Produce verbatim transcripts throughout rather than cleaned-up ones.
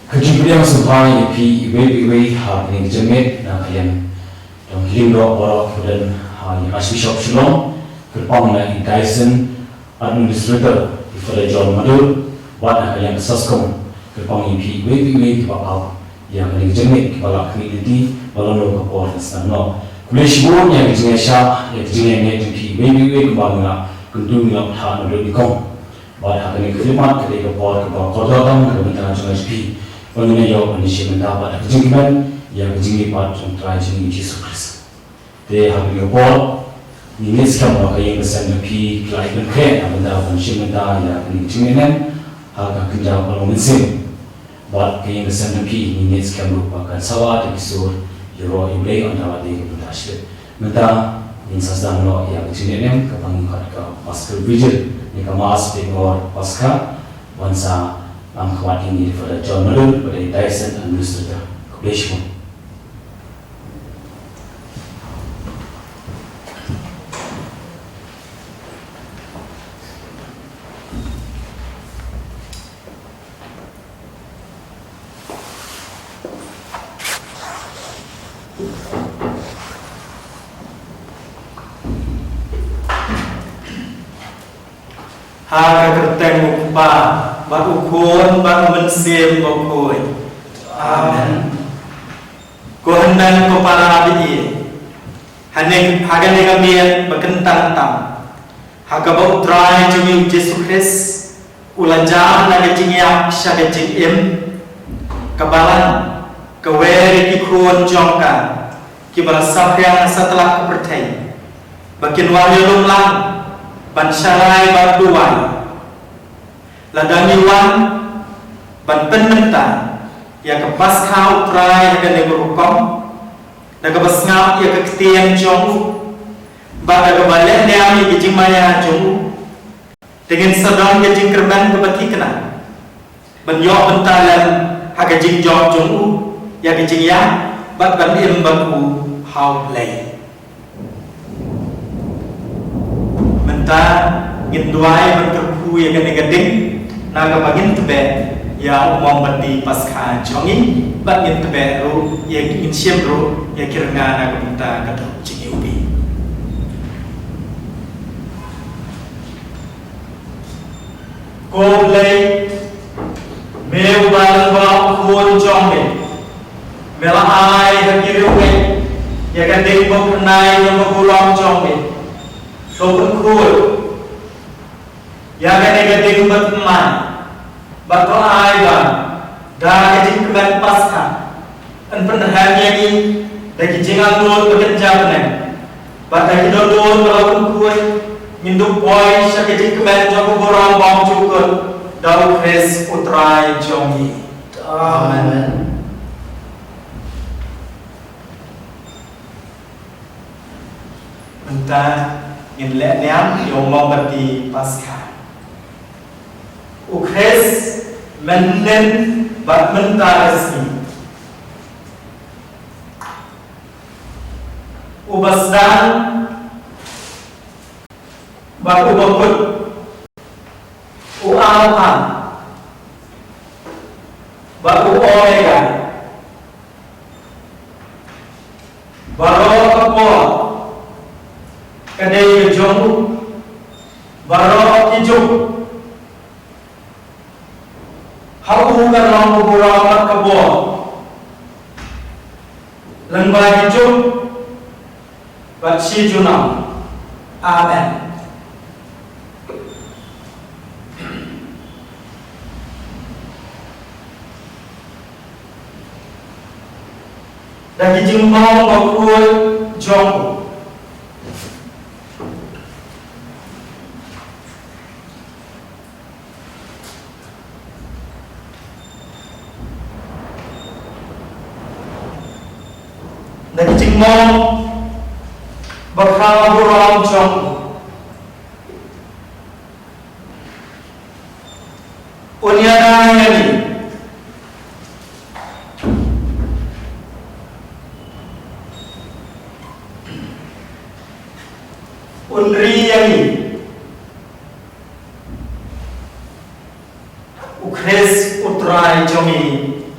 Ka jingpdiang sngewbha ïa phi iwei pa iwei ha kane ka jingmut na ka liang jong ki lyngdoh baroh kiba don ha ïing Archbishop Shillong, kyrpang na i Diocesan Administrator i Father John Madur, bad na ka liang ka SASCOM, kyrpang ïa phi iwei pa iwei kiba ap ïa kane ka jingmut, kiba lah khmih lynti ba lano ka por kan sdang noh. Khublei shibun ïa ka jingïaishah, ïa ka jingïaineh jong phi iwei pa iwei, kumba ngi la kyntu ngi la pynthah naduh nyngkong. Bad ha kane ka khyllipmat ka dei ka por kaba kordor tam na ka bynta jong ngi, phi ba ngin ïoh ban ïashim bynta bad ha ka jingkmen ïa ka jingmihpat jong U Trai jong ngi Jisu Khrist. Te ha kane ka por ngi ngeit skhem ba ka ïing ka sem jong phi ka la pynkhreh na ka bynta ban shim bynta ïa kane ka jingïaineh ha ka kynja ba long mynsiem. Bad ka ïing ka sem jong phi ngi ngeit skhem ruh ba kan sawa da ki sur ïaroh ïa U Blei, ynda la dei ka bynta shlip. Mynta ngin sa sdang noh ïa ka jingïaineh kaba ngi khot ka Paschal Vigil, ne ka Mass Bad Ngor Paskha, ban sa lam khmat ïa ngi da Father John Madur, ba dei Diocesan Administrator. Khublei shibun. Ha ka kyrteng U Kpa, bad U Khun, bad U Mynsiem Bakhuid. Amen. Ko hynmen ko para baieit, ha kane, ha kane ka miet ba kyntang tam, ha kaba U Trai jong ngi U Jisu Khrist u la jam na ka jingïap sha ka jingim, ka balang ka wer ïa ki khun jong ka kiba la saphriang satlak ka pyrthei, ba kin wan ïalum lang ban sharai bad duwai. Lada ngi wan ban pynmynta ïa ka Paskha U Trai ha kane ka rukom, da kaba sngap ïa ka ktien jong u, bad da kaba leh niam ïa ka jingmaïa jong u, te ngin sa don ka jingkyrmen kaba thikna ban ïoh bynta lem ha ka jingjop jong u ïa ka jingïap, bad ban im bad u ha U Blei. Mynta ngin duwai ban kyrkhu ïa kane ka ding, na kaba ngin tbeh ïa u mombati Paskha jong ngi, bad ngin tbeh ruh ïa, ngin shim ruh ïa ki rnga na ka bynta ka doh jingïewbih. Ko Blei, me uba lyngba U Khun jong me, me la ai ha ki riewngeit ïa ka ding ba pynai jong ka burom jong me. To pynkhuid ïa kane ka ding ba thymmai, bad to ai ba da ka jingkmen Paskha yn pynrhem ïa ngi da ki jingangnud ba kynja bneng, bad da ki dohnud ba la pynkhuid ngin dup poi sha ka jingkmen jong ka burom bymjukut da U Khrist U Trai jong ngi. Amen. Mynta ngin leh niam ïa u mombati Paskha. U Khrist, mynhynnin bad mynta ka sngi, uba sdang bad uba kut, u Alpha bad u Omega. Baroh ka por ka dei ka jong u, baroh ki juk ha u ka long ka burom bad ka bor lyngba ki juk bad shi junom. Amen. Da ki jingmong bakhuid jong u, da ki jingmong bakhraw burom jong u, un ïada ïa ngi, un ri ïa ngi. U Khrist U Trai jong ngi.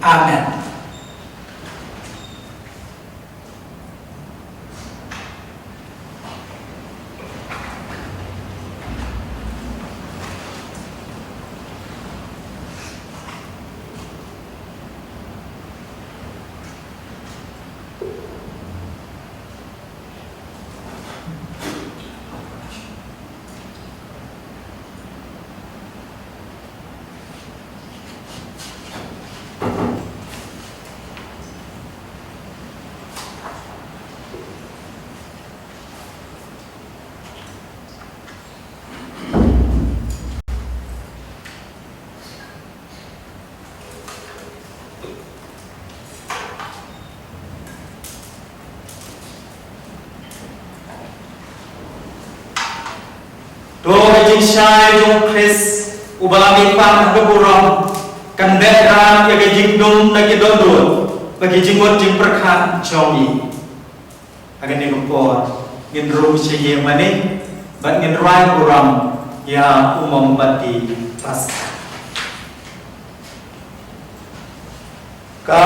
Amen. To ka jingshai jong u Khrist uba ngi pan ha ka burom kan beh ïa ka jingdum na ki dohnud bad ki jingmut jingpyrkhat jong ngi. Ha kane ka por ngin rung sha ïing mane bad ngin rwai burom ïa u Mombati Paskha. Ka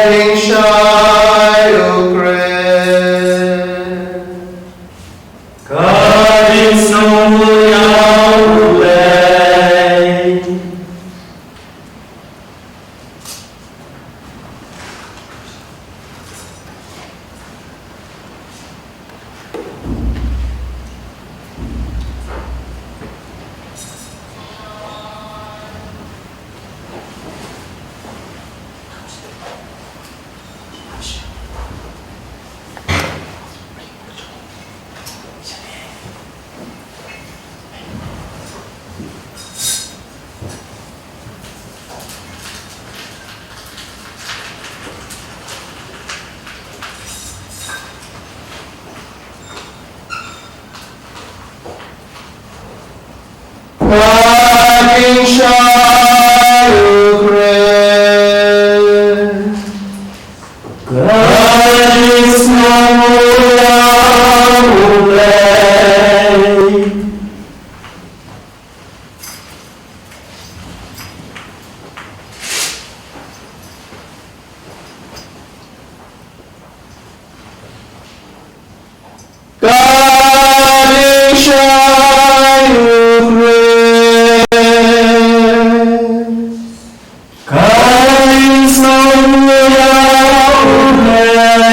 jingshai u Khrist. Ka jingsngew ïa u Blei. Ka jingshai u Khrist. Ka jingsngew ïa u Blei. Ka jingshai u Khrist. Ka jingsngew ïa u Blei.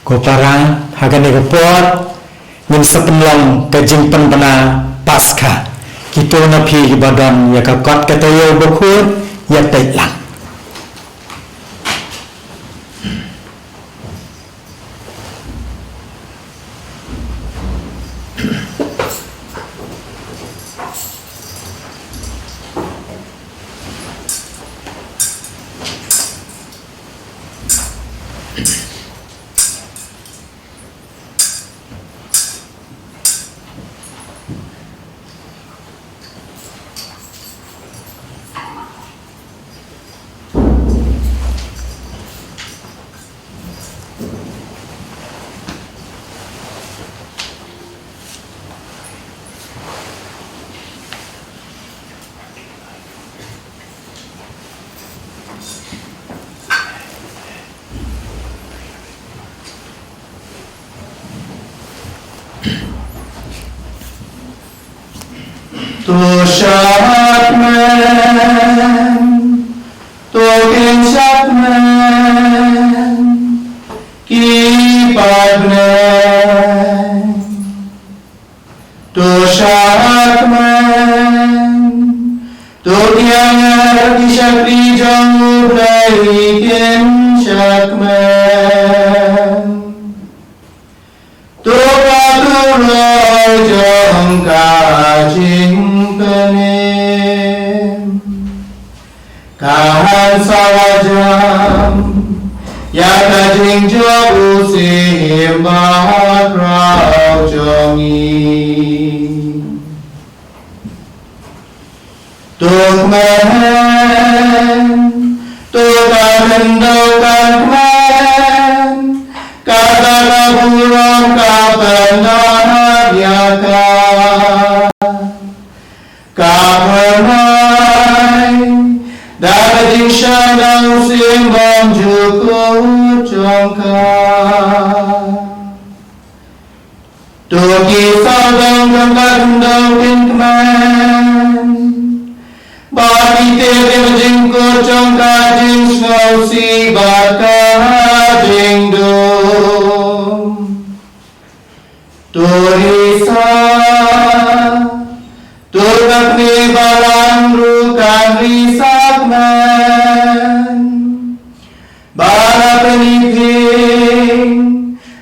Ko para, ha kane ka por ngin sa pynlong ka jingpynbna Paskha. Kito na phi kiba don ïa ka kot ka taïew bakhuid, ïa peit lang. To shakmen, to kin shakmen, ki paidbah. To shakmen, to ki angel ki shakri jong U Blei kin shakmen. To ka turoi jong ka jingpynim. ïa ka jingjop u Syiem Bakhraw jong ngi. To kmen, to ka khyndew kan kmen, kata ka burom ka pyndap ïa ka. Ka phyrnai da ka jingshaniah u Syiem bymjukut jong ka. To ki sawdong jong ka khyndew kin kmen, bad ki tied ïa ka jingkut jong ka jingsngewsih bad ka jingdum. To risa, to ka kmie balang ruh kan risa kmen. Ba la pyniphieng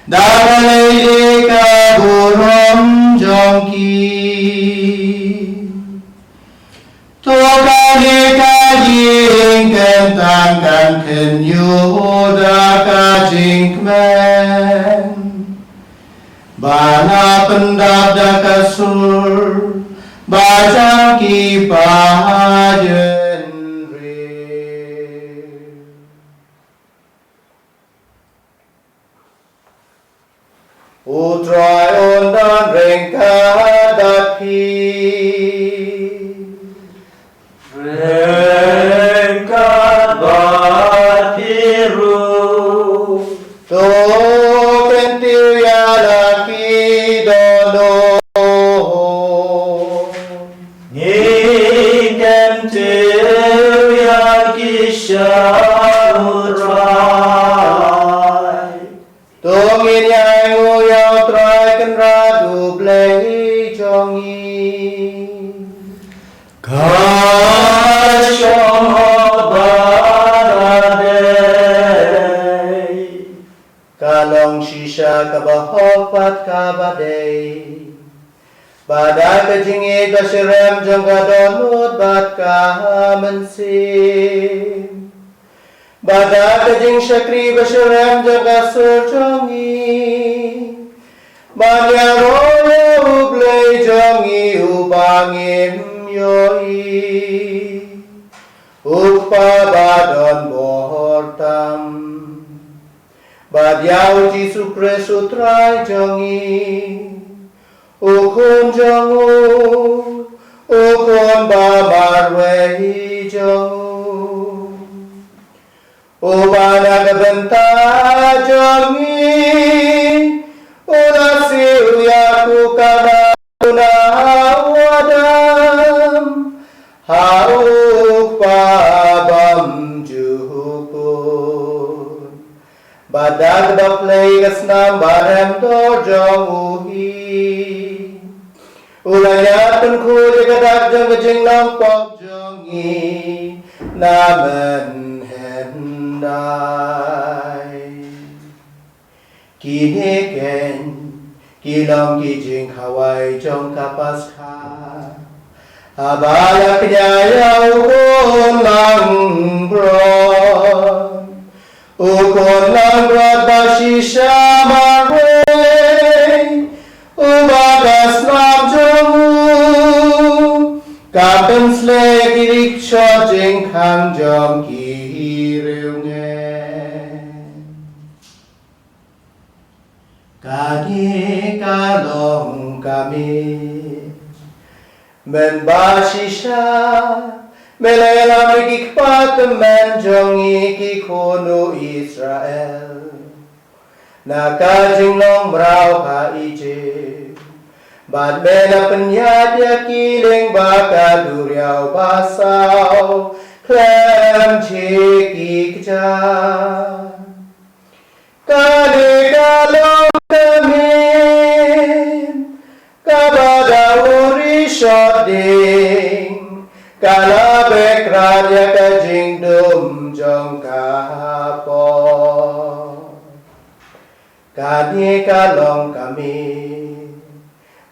da ka lei lei ka burom jong ki. To kane ka jingkyntang kan khynñiuh da ka jingkmen, ba la pyndap da ka sur ba jam ki pajynriew. U Trai un don ryngkat bad phi. Ryngkat bad phi ruh. To kyntiew ïa la ki dohnud. Ngin kyntiew ïa ki sha U Trai. To ngin ïainguh ïa U Trai Kynrad U Blei jong ngi. Ka shong hok bad ka dei. Ka long shisha kaba hok bad kaba dei. Bad da ka jingïeit ba shyrkhei jong ka dohnud bad ka mynsiem, bad da ka jingshakri ba shyrkhei jong ka sur jong ngi, ban ïaroh ïa U Blei jong ngi uba ngim ïohi, U Kpa ba don bor tam. Bad ïa U Jisu Khrist U Trai jong ngi, U Khun jong u, U Khun ba marwei jong u. Uba na ka bynta jong ngi u la siew ïa ka kyrdan ha u Adam, ha U Kpa bymjukut. Bad da kaba plie ka snam barem dor jong u hi, u la ïa pynkhuid ïa ka dak jong ka jinglong pop jong ngi na mynhyndai. Kine keiñ ki long ki jingkhawai jong ka Paskha, haba la kñia ïa U Khun langbrot. U Khun langbrot ba shisha marwei, uba ka snam jong u ka pynsleh ïa ki rikshot jingkhang jong ki riewngeit. Kane ka long ka miet mynba shisha me la ïalam ïa ki kpa tymmen jong ngi ki khun u Israel na ka jinglong mraw ha Ijipt. Bad me la pynïaid ïa ki lyngba ka duriaw ba saw khlem jhieh ki kjat. Kane ka long ka miet kaba da u rishot dieng ka la beh krad ïa ka jingdum jong ka por. Kane ka long ka miet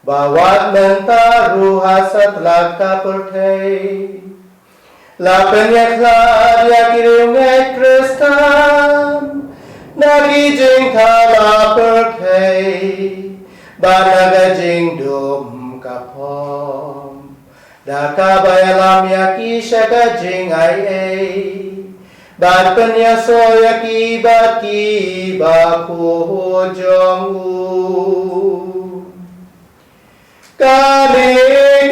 ba wat mynta ruh ha satlak ka pyrthei la pynïakhlad ïa ki riewngeit Khristan Na ki jingthala pyrthei bad na ka jingdum ka phom, da kaba ïalam ïa ki sha ka jingaiei bad pynïasoh ïa ki bad ki bakhuid jong u. Kane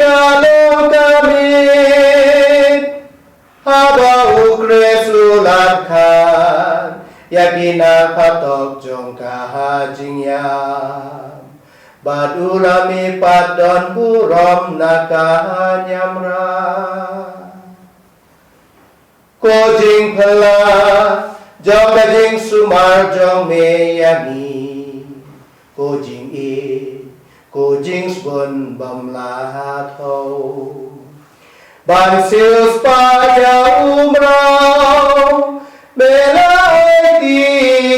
ka long ka miet haba u Khrist u la khang ïa ki na phatok jong ka jingïap, bad u la mih pat don burom na ka niamra. Ko jingphylla jong ka jingsumar jong me ïa ngi, ko jingïeit, ko jingsbun bym lah thaw. Ban siewspah ïa u mraw, me la aiti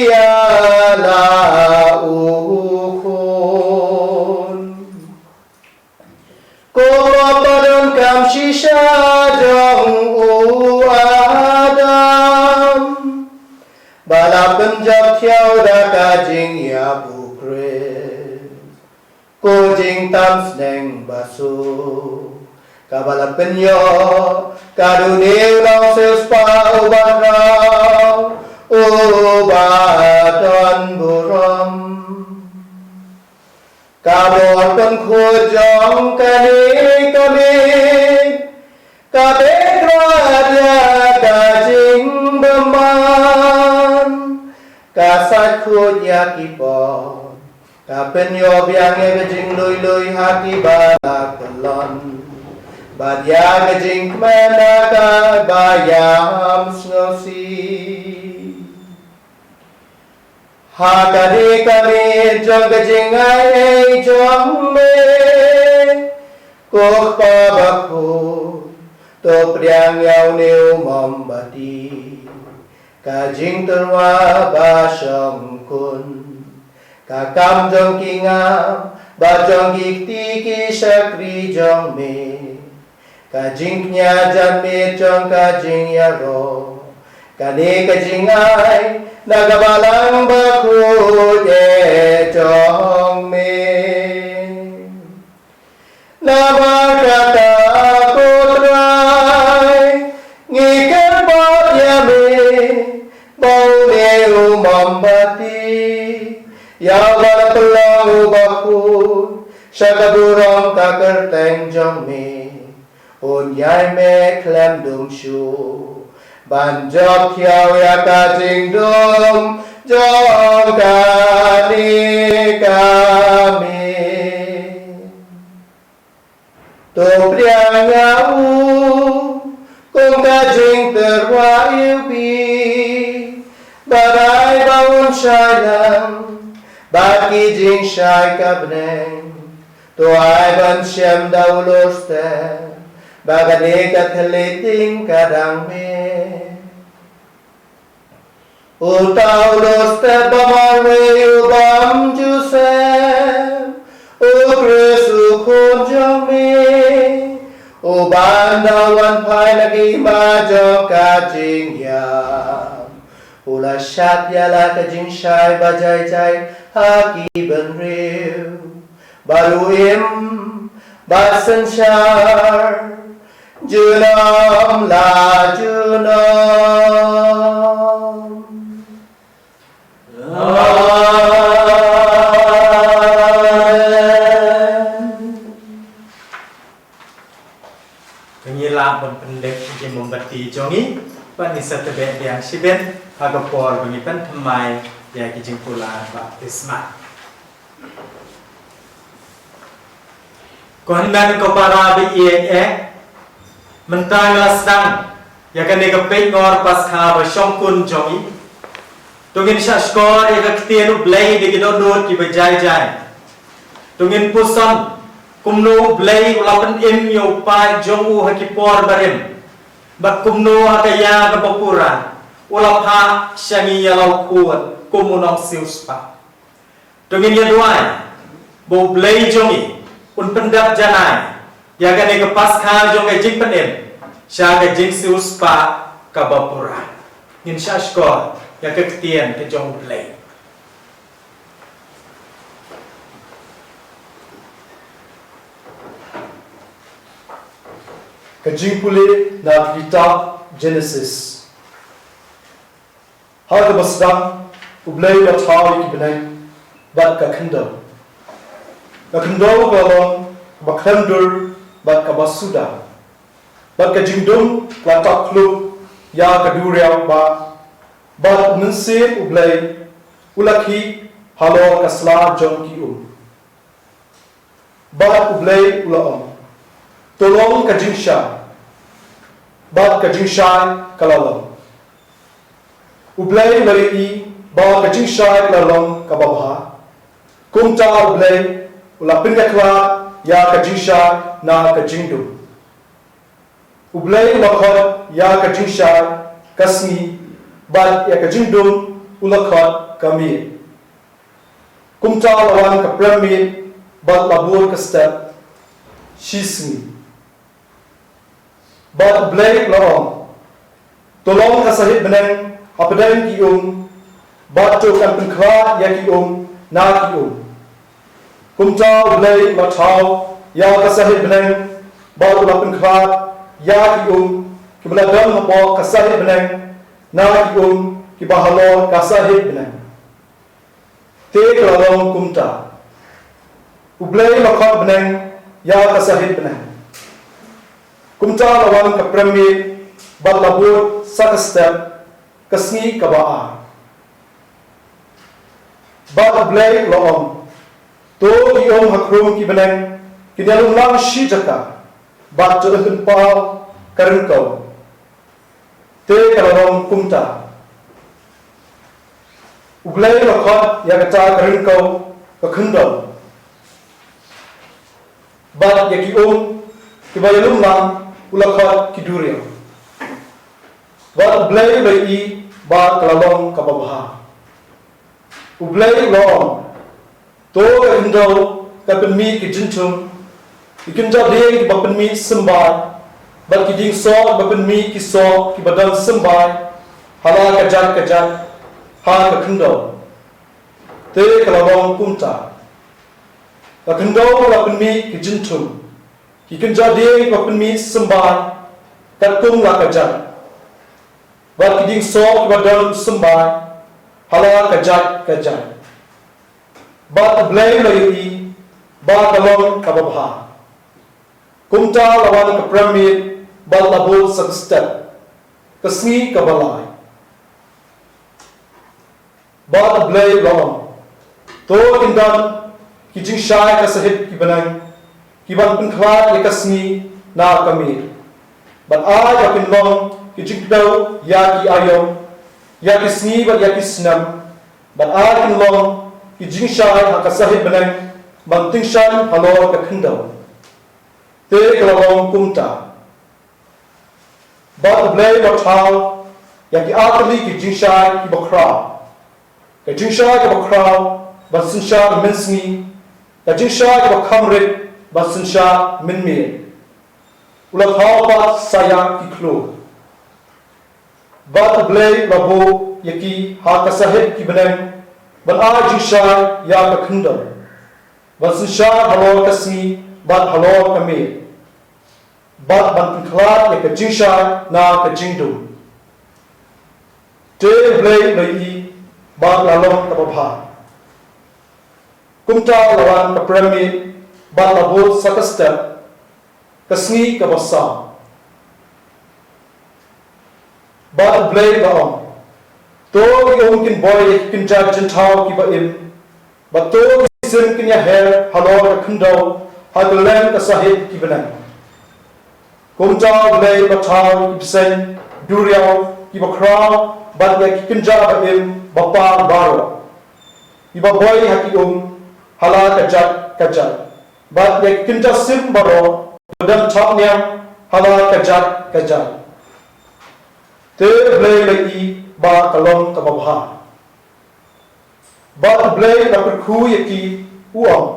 ïa la u khun. Ko pop ba donkam shisha jong u Adam, ba la pynjot thiaw da ka jingïap u Khrist. Ko jingtam sneng ba suk, kaba la pynïoh, ka dei une u nongsiewspah uba khraw, uba don burom. Ka bor pynkhuid jong kane ka miet, ka beh krat ïa ka jingbymman, ka sait khuid ïa ki pop, ka pynïoh biang ïa ka jinglui lui ha kiba la kyllon, bad ïa ka jingkmen ha kaba ïam sngewsih. Ha kane ka miet jong ka jingaiei jong me, ko Kpa bakhuid, to pdiang ïa une u mombati, ka jingtyrwa ba shongkun, ka kam jong ki ngam, bad jong ki kti ki shakri jong me. Ka jingkñia janmiet jong ka jingïaroh, kane ka jingai na ka balang bakhuid eh jong me. Namar kata ko Trai, ngi kyrpad ïa me, ba une u mombati, ïa uba la pynlong u bakhuid sha ka burom ka kyrteng jong me, un ïai mih khlem dum shuh ban jop thiaw ïa ka jingdum jong kane ka miet. To pdiang ïa u kum ka jingtyrwa iwbih, bad ai ba un shai lang bad ki jingshai ka bneng. To ai ban shem da u lor step ba kane ka thylliej ding ka dang mih. Uta u lor step ba marwei u bym ju shem, u Khrist u Khun jong me, uban da wan phai na ka hima jong ka jingïap, u la shad ïa la ka jingshai ba jai jai ha ki bynriew, bad u im bad synshar junom la junom. Amen. Ngi lah ban pynleit ïa ki mombati jong ngi, bad ngin sa tbeh biang shibit ha ka por ba ngin pynthymmai ïa ki jingkular baptisma. Ko hynmen ko para ba ïeit eh, mynta ngi la sdang ïa kane ka peit ngor Paskha ba shongkun jong ngi. To ngin shah shkor ïa ka ktien U Blei da ki dohnud kiba jai jai. To ngin puson kumno U Blei u la pynim ïa u paid jong u ha ki por barim, bad kumno ha ka ïa kaba pura u la phah sha ngi ïa la u Khun kum u nongsiewspah. To ngin ïa duwai ba U Blei jong ngi un pyndep janai ïa kane ka Paskha jong ka jingpynim sha ka jingsiewspah kaba pura. Ngin shah shkor. Ka ktien ka jong U Blei. Ka jingpule na ka kitab Genesis. Ha kaba sdang, U Blei u la thaw ïa ki bneng bad ka khyndew. Ka khyndew ka la long kaba khlem dur bad kaba suda. Bad ka jingdum ka la tap khluk ïa ka duriaw ba, bad U Mynsiem U Blei u la khih halor ka sla jong ki um. Bad U Blei u la ong, "To long ka jingshai." Bad ka jingshai ka la long. U Blei u la ïohi ba ka jingshai ka la long kaba bha. Kumta U Blei u la pynïakhlad ïa ka jingshai na ka jingdum. U Blei u la khot ïa ka jingshai ka sngi, bad ïa ka jingdum u la khot ka miet. Kumta la wan ka prem miet bad la bud ka step shisngi. Bad U Blei u la ong, "To long ka sahit bneng hapdeng ki um, bad to kan pynkhlad ïa ki um na ki um." Kumta U Blei u la thaw ïa ka sahit bneng bad u la pynkhlad ïa ki um kiba la don hapoh ka sahit bneng na ki um kiba halor ka sahit bneng. Te ka la long kumta. U Blei u la khot bneng ïa ka sahit bneng. Kumta la wan ka prem miet bad la bud sa ka step, ka sngi kaba ar. Bad U Blei u la ong, "To ki um ha khrum ki bneng kin ïalum lang shi jaka, bad to yn pynpaw ka ryngkew." Te ka la long kumta. U Blei u la khot ïa kata ka ryngkew ka khyndew. Bad ïa ki um kiba ïalum lang u la khot ki duriaw. Bad U Blei u la ïohi ba ka la long kaba bha. U Blei u la ong, "To ka khyndew kan pynmih ki jingthung, ki kynja dieng kiba pynmih symbai, bad ki dieng soh kiba pynmih ki soh kiba don symbai ha la ka jait ka jait ha ka khyndew." Te ka la long kumta. Ka khyndew ka la pynmih ki jingthung, ki kynja dieng kiba pynmih symbai katkum la ka jait, bad ki dieng soh kiba don symbai ha la ka jait ka jait. Bad U Blei u la ïohi ba ka long kaba bha. Kumta la wan ka prem miet bad la bud sa ka step, ka sngi kaba lai. Bad U Blei u la ong, "To kin don ki jingshai ka sahit ki bneng kiban pynkhlad ïa ka sngi na ka miet. Bad ai ba kin long ki jingkdew ïa ki aïom, ïa ki sngi bad ïa ki snem. Bad ai kin long ki jingshai ha ka sahit bneng ban tyngshaiñ halor ka khyndew." Te ka la long kumta. Bad U Blei u la thaw ïa ki artylli ki jingshai kiba khraw. Ka jingshai kaba khraw ban synshar mynsngi, ka jingshai kaba kham rit ban synshar mynmiet. U la thaw pat sa ïa ki khlur. Bad U Blei u la buh ïa ki ha ka sahit ki bneng ban ai jingshai ïa ka khyndew, ban synshar halor ka sngi bad halor ka miet, bad ban pynkhlad ïa ka jingshai na ka jingdum. Te U Blei u la ïohi ba ka la long kaba bha. Kumta la wan ka prem miet bad la bud sa ka step, ka sngi kaba saw. Bad U Blei u la ong, "To ki um kin boi ïa ki kynja jingthaw kiba im, bad to ki sim kin ïaher halor ka khyndew ha kylleng ka sahit ki bneng." Kumta U Blei u la thaw ïa ki bseiñ duriaw kiba khraw bad ïa ki kynja ba im ba par baroh, kiba boi ha ki um ha la ka jait ka jait, bad ïa ki kynja sim baroh ba don thapniang ha la ka jait ka jait. Te U Blei u la ïohi ba ka long kaba bha. Bad U Blei u la kyrkhu ïa ki, u ong,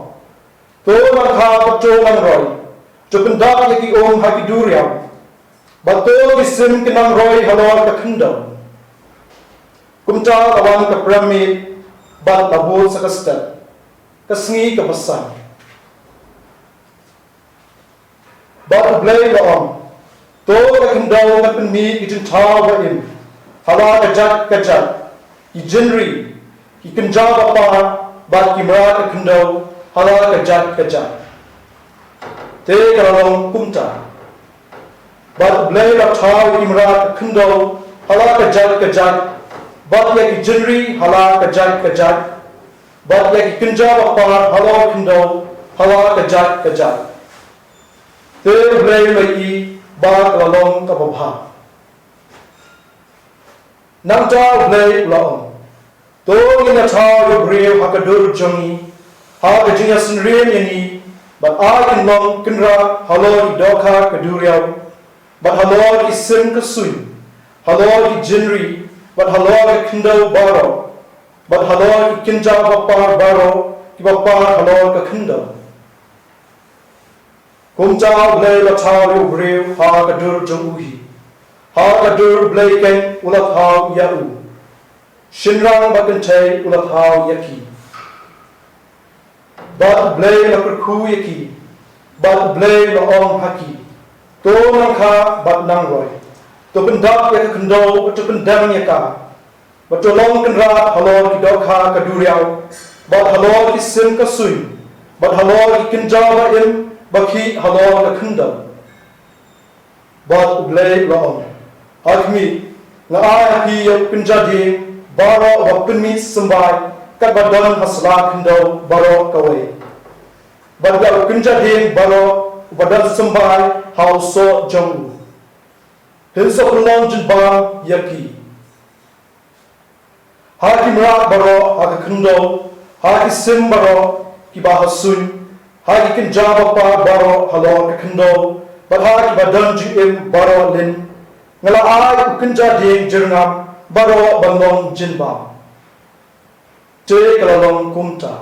"To nang kha bad to nang roi, to pyndap ïa ki um ha ki duriaw, bad to ki sim kin nang roi halor ka khyndew." Kumta la wan ka prem miet bad la bud sa ka step, ka sngi kaba san. Bad U Blei u la ong, to ka khyndew kan pynmih ki jingthaw ba im ha la ka jait ka jait, ki jingri, ki kynja ba par, bad ki mrad ka khyndew ha la ka jait ka jait. Te ka la long kumta. Bad U Blei u la thaw ïa ki mrad ka khyndew ha la ka jait ka jait, bad ïa ki jingri ha la ka jait ka jait, bad ïa ki kynja ba par halor ka khyndew ha la ka jait ka jait. Te U Blei u la ïohi ba ka la long kaba bha. Nangta U Blei u la ong, to ngin ïa thaw ïa u briew ha ka dur jong ngi, ha ka jingïasynriem ïa ngi, bad ai kin long kynrad halor ki dohkha ka duriaw, bad halor ki sim ka suiñ, halor ki jingri, bad halor ka khyndew baroh, bad halor ki kynja ba par baroh kiba par halor ka khyndew. Kumta U Blei u la thaw ïa u briew ha ka dur jong u hi, ha ka dur U Blei keiñ u la thaw ïa u, shynrang bad kynthei u la thaw ïa ki. Bad U Blei u la kyrkhu ïa ki, bad U Blei u la ong ha ki, to nang kha bad nang roi, to pyndap ïa ka khyndew bad to pyndem ïa ka, bad to long kynrad halor ki dohkha ka duriaw, bad halor ki sim ka suiñ, bad halor ki kynja ba im ba khih halor ka khyndew. Bad U Blei u la ong, ha khmih, nga ai ha phi ïa u kynja dieng baroh uba pynmih symbai katba don ha sla khyndew baroh kawei, bad ïa u kynja dieng baroh uba don symbai ha u soh jong u. Phin sa pynlong jingbam ïa ki. Ha ki mrad baroh ha ka khyndew, ha ki sim baroh kiba ha suiñ, ha ki kynja ba par baroh halor ka khyndew, bad ha kiba don jingim baroh lin, nga la ai u kynja dieng jyrngam baroh ban long jingbam. Te ka la long kumta.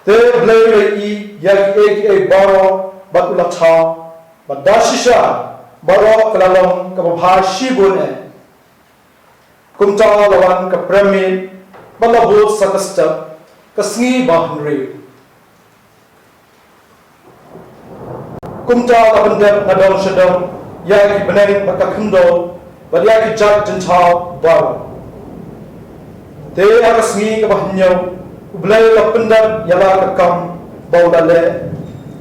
Te U Blei u la ïohi ïa kiei kiei baroh bad u la thaw, bad da shisha baroh ka la long kaba bha shibun eh. Kumta la wan ka prem miet bad la bud sa ka step, ka sngi ba hynriew. Kumta la pyndep na dong sha dong ïa ki bneng bad ka khyndew bad ïa ki jait jingthaw baroh. Te ha ka sngi kaba hynñiew U Blei u la pyndep ïa la ka kam ba u la leh,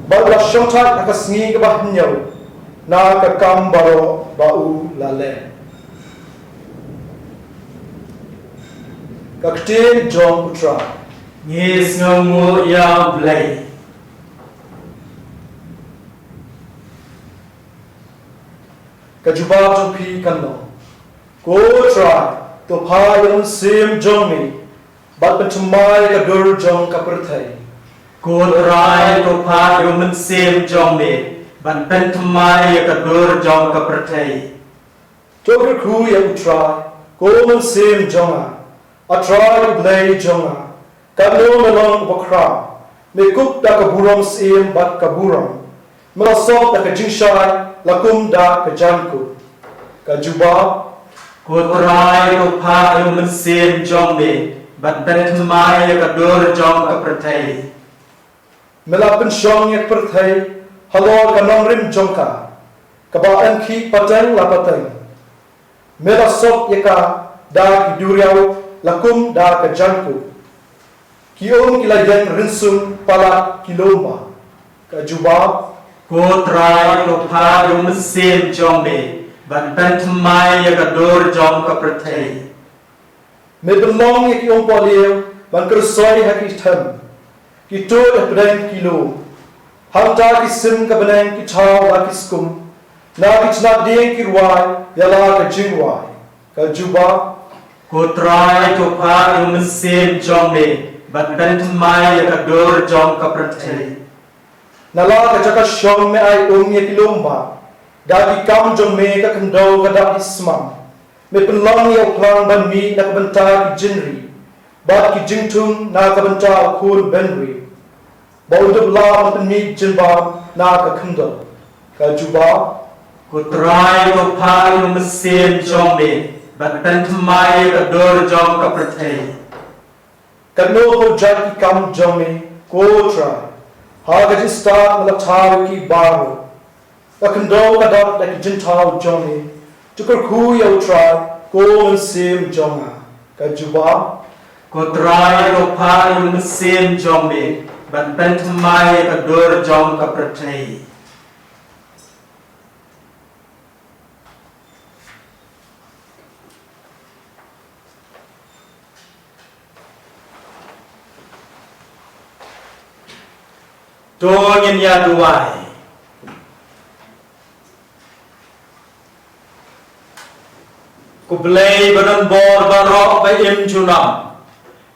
bad u la shongthait ha ka sngi kaba hynñiew na ka kam baroh ba u la leh. Ka ktien jong U Trai. Ngi sngewnguh ïa U Blei. Ka jubab jong phi kan long, ko Trai, to phah ïa u mynsiem jong me bad pynthymmai ïa ka dur jong ka pyrthei. Ko Trai, to phah ïa u mynsiem jong me bad pynthymmai ïa ka dur jong ka pyrthei. To kyrkhu ïa U Trai, ko mynsiem jong nga. A Trai U Blei jong nga, katno me long u bakhraw, me kup da ka burom syiem bad ka burom, me la sop da ka jingshai la kum da ka jaiñkup. Ka jubab. Ko Trai, to phah ïa u mynsiem jong me bad pynthymmai ïa ka dur jong ka pyrthei. Me la pynshong ïa ka pyrthei halor ka nongrim jong ka, kaba yn khih pateng la pateng. Me la sop ïa ka da ki duriaw la kum da ka jaiñkup. Ki um ki la ïeng rynsum palat ki lum bah. Ka jubab. Ko Trai, to phah ïa u mynsiem jong me bad pynthymmai ïa ka dur jong ka pyrthei. Me pynlong ïa ki um pohliew ban kyrsoi ha ki them, ki tuid hapdeng ki lum. Hangta ki sim ka bneng ki thaw la ki skum, na ki tnat dieng ki rwai ïa la ka jingrwai. Ka jubab. Ko Trai, to phah ïa u mynsiem jong me bad pynthymmai ïa ka dur jong ka pyrthei. Na la ka jaka shong me ai um ïa ki lum bah, da ki kam jong me ka khyndew ka dap i smam. Me pynlong ïa u phlang ban mih na ka bynta ki jingri, bad ki jingthung na ka bynta u khun bynriew, ba un dup lah ban pynmih jingbam na ka khyndew. Ka jubab. Ko Trai, to phah ïa u mynsiem jong me Bad pynthymmai ïa ka dur jong ka pyrthei. Katno khuid ki kam jong me, ko Trai! Ha ka jingstad me la thaw ïa ki baroh. Ka khyndew ka dap da ki jingthaw jong me. To kyrkhu ïa U Trai, ko Mynsiem jong nga. Ka jubab. Ko Trai, to phah ïa U Mynsiem jong me, bad pynthymmai ïa ka dur jong ka pyrthei. To ngin ïa duwai. Ko Blei ba don bor baroh ba im junom,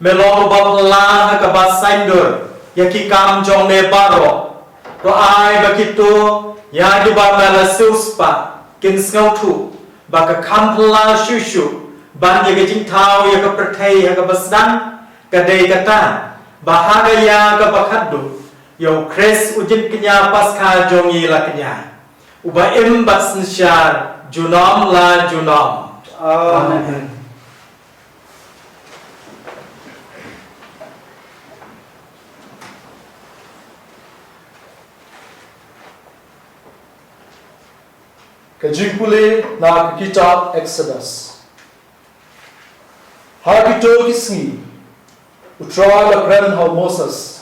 me long uba phylla ha kaba saiñdur ïa ki kam jong me baroh. To ai ba kito ïa kiba me la siewspah kin sngewthuh ba ka kham phylla shuh shuh ban ïa ka jingthaw ïa ka pyrthei ha kaba sdang ka dei kata, ba ha ka ïa kaba khatduh ïa U Khrist u jingkñia Paskha jong ngi la kñia, uba im bad synshar junom la junom. Amen. Ka jingpule na ka kitab Exodus. Ha kito ki sngi U Trai u la kren ha u Moses: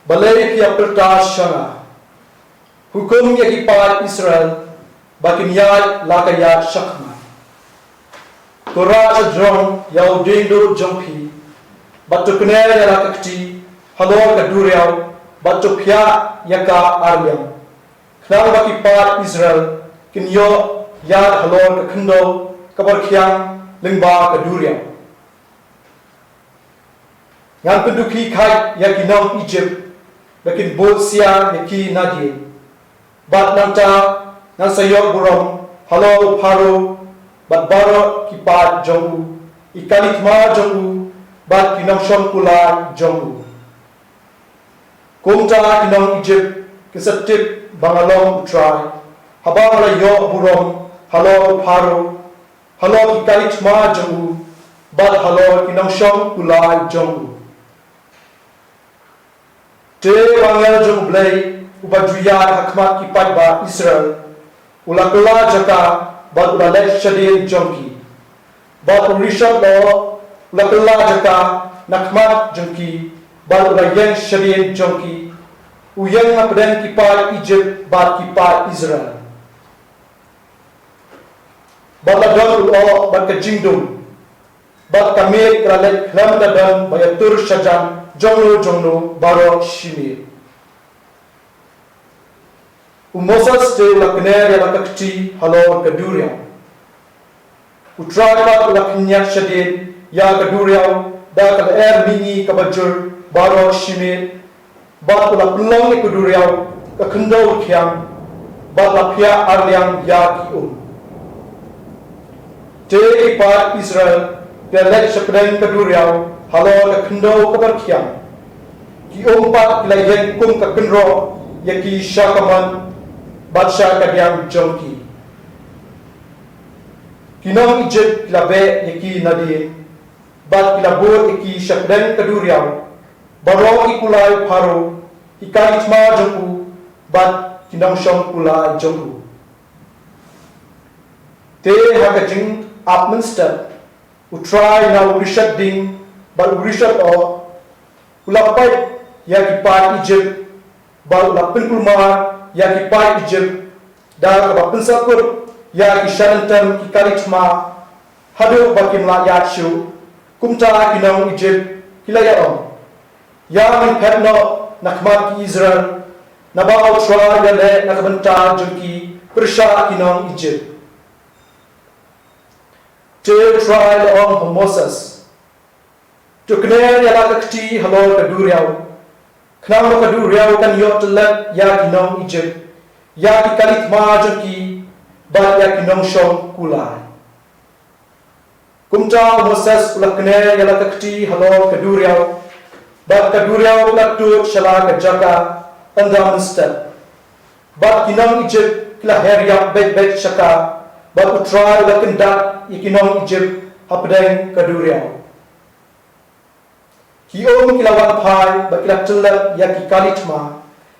Balei phi ïa pyrta sha nga? Hukum ïa ki paid Israel ba kin ïaid la ka ïaid shakhmat. To rah shajrong ïa u dieng dur jong phi, bad to kner ïa la ka kti halor ka duriaw, bad to phiah ïa ka ar liang, khnang ba ki paid Israel kin ïoh ïaid halor ka khyndew kaba rkhiang lyngba ka duriaw. Ngan pyndukhi kheit ïa ki nong Ijipt, ba kin bud sia ïa ki nadien. Bad nangta ngan sa ïoh burom halor u Pharaoh bad baroh ki paid jong u, ki kali thma jong u, bad ki nongshong kulai jong u. Kumta ki nong Ijipt kin sa tip ba nga long U Trai, haba nga la ïoh burom halor u Pharaoh, halor ki kali thma jong u, bad halor ki nongshong kulai jong u. Te u angel jong U Blei, uba ju ïaid ha khmat ki paidbah Israel, u la kylla jaka, bad u la leit shadien jong ki. Bad u rishot lyoh u la kylla jaka na khmat jong ki, bad u la ïeng shadien jong ki. U ïeng hapdeng ki paid Ijipt bad ki paid Israel. Bad la don u lyoh bad ka jingdum, bad ka miet ka la leit khlem da don ba ïatur shajan jongno jongno baroh shi miet. U Moses te u la kner ïa la ka kti halor ka duriaw. U Trai pat u la kynñiat shadien ïa ka duriaw da ka lyer mihngi kaba jur baroh shi miet, bad u la pynlong ïa ka duriaw ka khyndew rkhiang, bad la phiah ar liang ïa ki um. Te ki paid Israel ki la leit shapdeng ka duriaw halor ka khyndew kaba rkhiang. Ki um pat ki la ïeng kum ka kynroh ïa ki sha ka mon bad sha ka diang jong ki. Ki nong Ijipt ki la beh ïa ki nadien, bad ki la bud ïa ki shapdeng ka duriaw, baroh ki kulai u Pharaoh, ki kali thma jong u, bad ki nongshong kulai jong u. Te ha ka jingap mynstep, U Trai na u rishot dieng bad u rishot lyoh u la peit ïa ki paid Ijipt, bad u la pynkulmar ïa ki paid Ijipt da kaba pynsahkut ïa ki shanlynter ki kali thma, haduh ba kim lah ïaid shuh. Kumta ki nong Ijipt ki la ïa ong: Ïa ngin phet noh na khmat ki Israel, naba U Trai u la leh na ka bynta jong ki pyrshah ki nong Ijipt. Te U Trai u la ong ha u Moses: To kner ïa la ka kti halor ka duriaw, khnang ba ka duriaw kan ïoh tyllep ïa ki nong Ijipt, ïa ki kali thma jong ki, bad ïa ki nongshong kulai. Kumta u Moses u la kner ïa la ka kti halor ka duriaw, bad ka duriaw ka la tuid sha la ka jaka ynda mynstep. Bad ki nong Ijipt ki la her ïap beit beit sha ka, Bad U Trai u la kyndat ïa ki nong Ijipt hapdeng ka duriaw. Ki um ki la wan phai bad ki la tyllep ïa ki kali thma,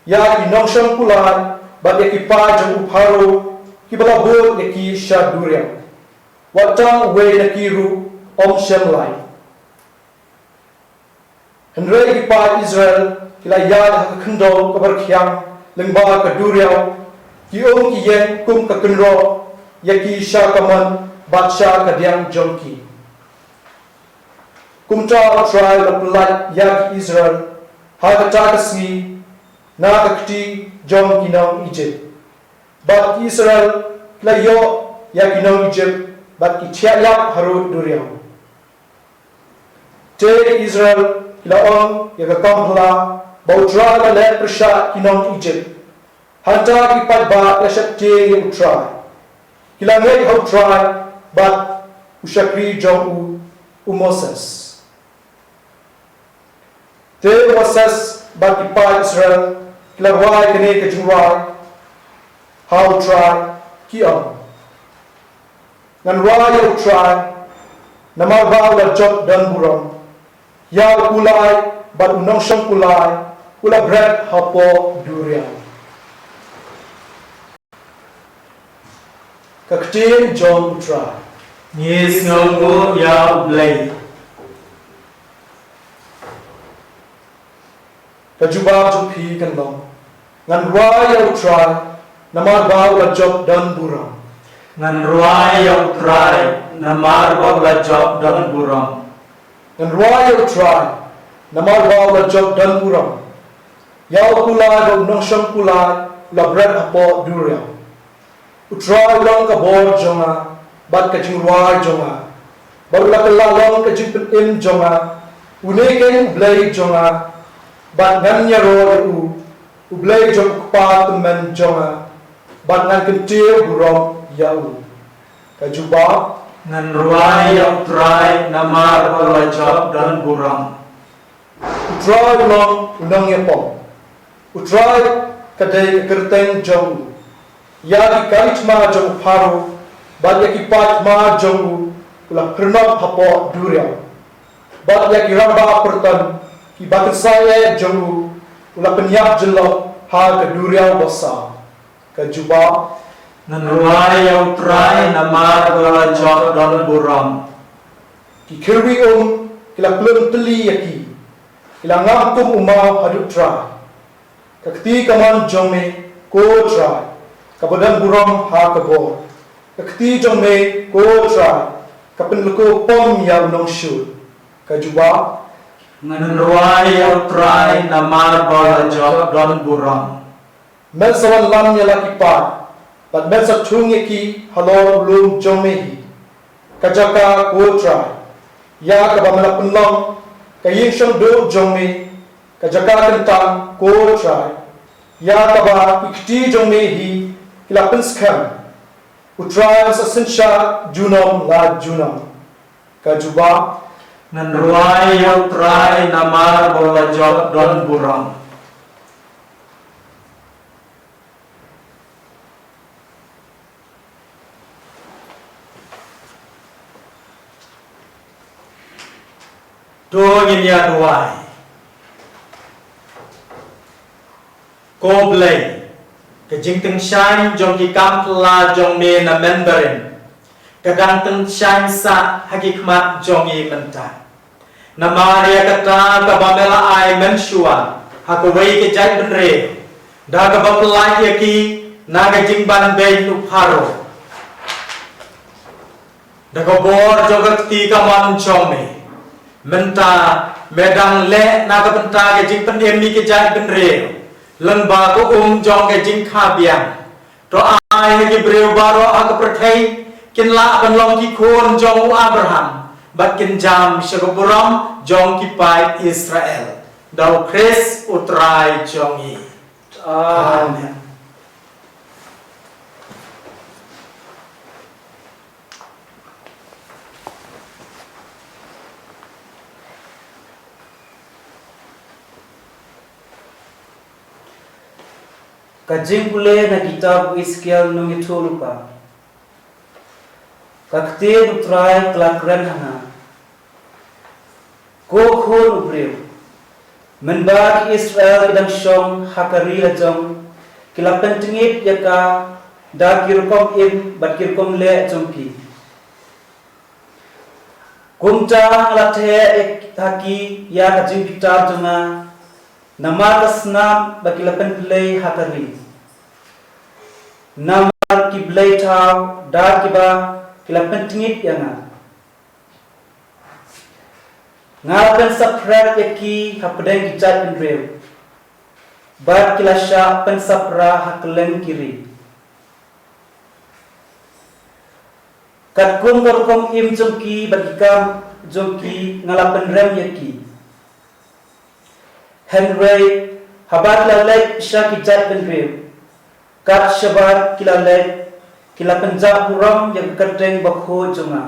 ïa ki nongshong kulai bad ïa ki paid jong u Pharaoh kiba la bud ïa ki sha duriaw. Wat tang uwei na ki ruh um shym lai. Hynrei ki paid Israel ki la ïaid ha ka khyndew kaba rkhiang lyngba ka duriaw, ki um ki ïeng kum ka kynroh ïa ki sha ka mon bad sha ka diang jong ki. Kumta U Trai u la pyllait ïa ki Israel ha kata ka sngi na ka kti jong ki nong Ijipt. Bad ki Israel ki la ïoh ïa ki nong Ijipt bad ki thiah ïap harud duriaw. Te ki Israel ki la ong ïa ka kam bha ba U Trai u la leh pyrshah ki nong Ijipt. Hangta ki paidbah ki la sheptieng ïa U Trai. Ki la ngeit ha U Trai bad u shakri jong u, u Moses. Te u Moses bad ki paid Israel ki la rwai kane ka jingrwai ha U Trai, ki ong: Ngan rwai ïa U Trai, namar ba u la jop don burom. Ïa u kulai bad u nongshong kulai u la bret hapoh duriaw. Ka ktien jong U Trai. Ngi sngewnguh ïa U Blei. Ka jubab jong phi kan long: Ngan rwai ïa U Trai, namar ba u la jop don burom. Ngan rwai ïa U Trai, namar ba u la jop don burom. Ngan rwai ïa U Trai, namar ba u la jop don burom. Ïa u kulai bad u nongshong kulai u la bret hapoh duriaw. U Trai u long ka bor jong nga bad ka jingrwai jong nga, bad u la kylla long ka jingpynim jong nga. Une keiñ U Blei jong nga, bad ngan ïaroh ïa u. U Blei jong u kpa tymmen jong nga, bad ngan kyntiew burom ïa u. Ka jubab: Ngan rwai ïa U Trai, namar ba u la jop don burom. U Trai u long u nongïapom. U Trai ka dei ka kyrteng jong u. Ïa ki kali thma jong u Pharaoh bad ïa ki paid thma jong u u la pyrnok hapoh duriaw. Bad ïa ki rangbah pyrton kiba kynsai eh jong u u la pynïap jyllop ha ka duriaw basaw. Ka jubab: Ngan rwai ïa U Trai, namar ba u la jop don burom. Ki kyrwi um ki la khlem tylli ïa ki. Ki la ngam kum u maw haduh trai. Ka kti kamon jong me, ko Trai, kaba don burom ha ka bor. Ka kti jong me, ko Trai, ka pynlyko pom ïa u nongshun. Ka jubab: Ngan rwai ïa U Trai, namar ba u la jop don burom. Men sa wanlam ïa la ki paid, bad men sa thung ïa ki halor u lum jong me hi. Ka jaka, ko Trai, ïa kaba me la pynlong ka ïing shongduh jong me, ka jaka kyntang, ko Trai, ïa kaba ki kti jong me hi ki la pynskhem. U Trai un sa synshar junom la junom. Ka jubab: Ngan rwai ïa U Trai, namar ba u la jop don burom. To ngin ïa duwai. Ko Blei, ka jingtyngshaiñ jong ki kam phylla jong me na Mandarin ka dang tyngshaiñ sah ha ki khmat jong ngi mynta. Namar ïa kata kaba me la ai mynshuwa ha kawei ka jaitbynriew, da kaba pyllait ïa ki na ka jingbanbeiñ u Pharaoh. Da ka bor jong ka kti kamon jong me, mynta me dang leh na ka bynta ka jingpynim ïa ka jaitbynriew lyngba ka um jong ka jingkha biang. To ai ha ki briew baroh ha ka pyrthei kin lah ban long ki khun jong u Abraham, bad kin jam sha ka burom jong ki paid Israel. Da U Khrist U Trai jong ngi. Amen. Ka jingpule na kitab u Esekiel nongïathuhlypa. Ka ktien u Trai ka la kren ha nga. Ko khun u briew, mynba ki Israel ki dang shong ha ka ri la jong, ki la pyntngit ïa ka da ki rukom im bad ki rukom leh jong ki. Kumta nga la theh ha ki ïa ka jingbitar jong nga, namar ka snam ba ki la pynphlei ha ka ri, namar ki blei thaw da kiba ki la pyntngit ïa nga. Nga la pynsaphriang ïa ki hapdeng ki jaitbynriew, bad ki la shah pynsaphriang ha kylleng ki ri. Katkum ka rukom im jong ki bad ki kam jong ki nga la pynrem ïa ki. Hynrei haba ki la leit sha ki jaitbynriew, kat shaba ki la leit, ki la pynjah burom ïa ka kyrteng bakhuid jong nga,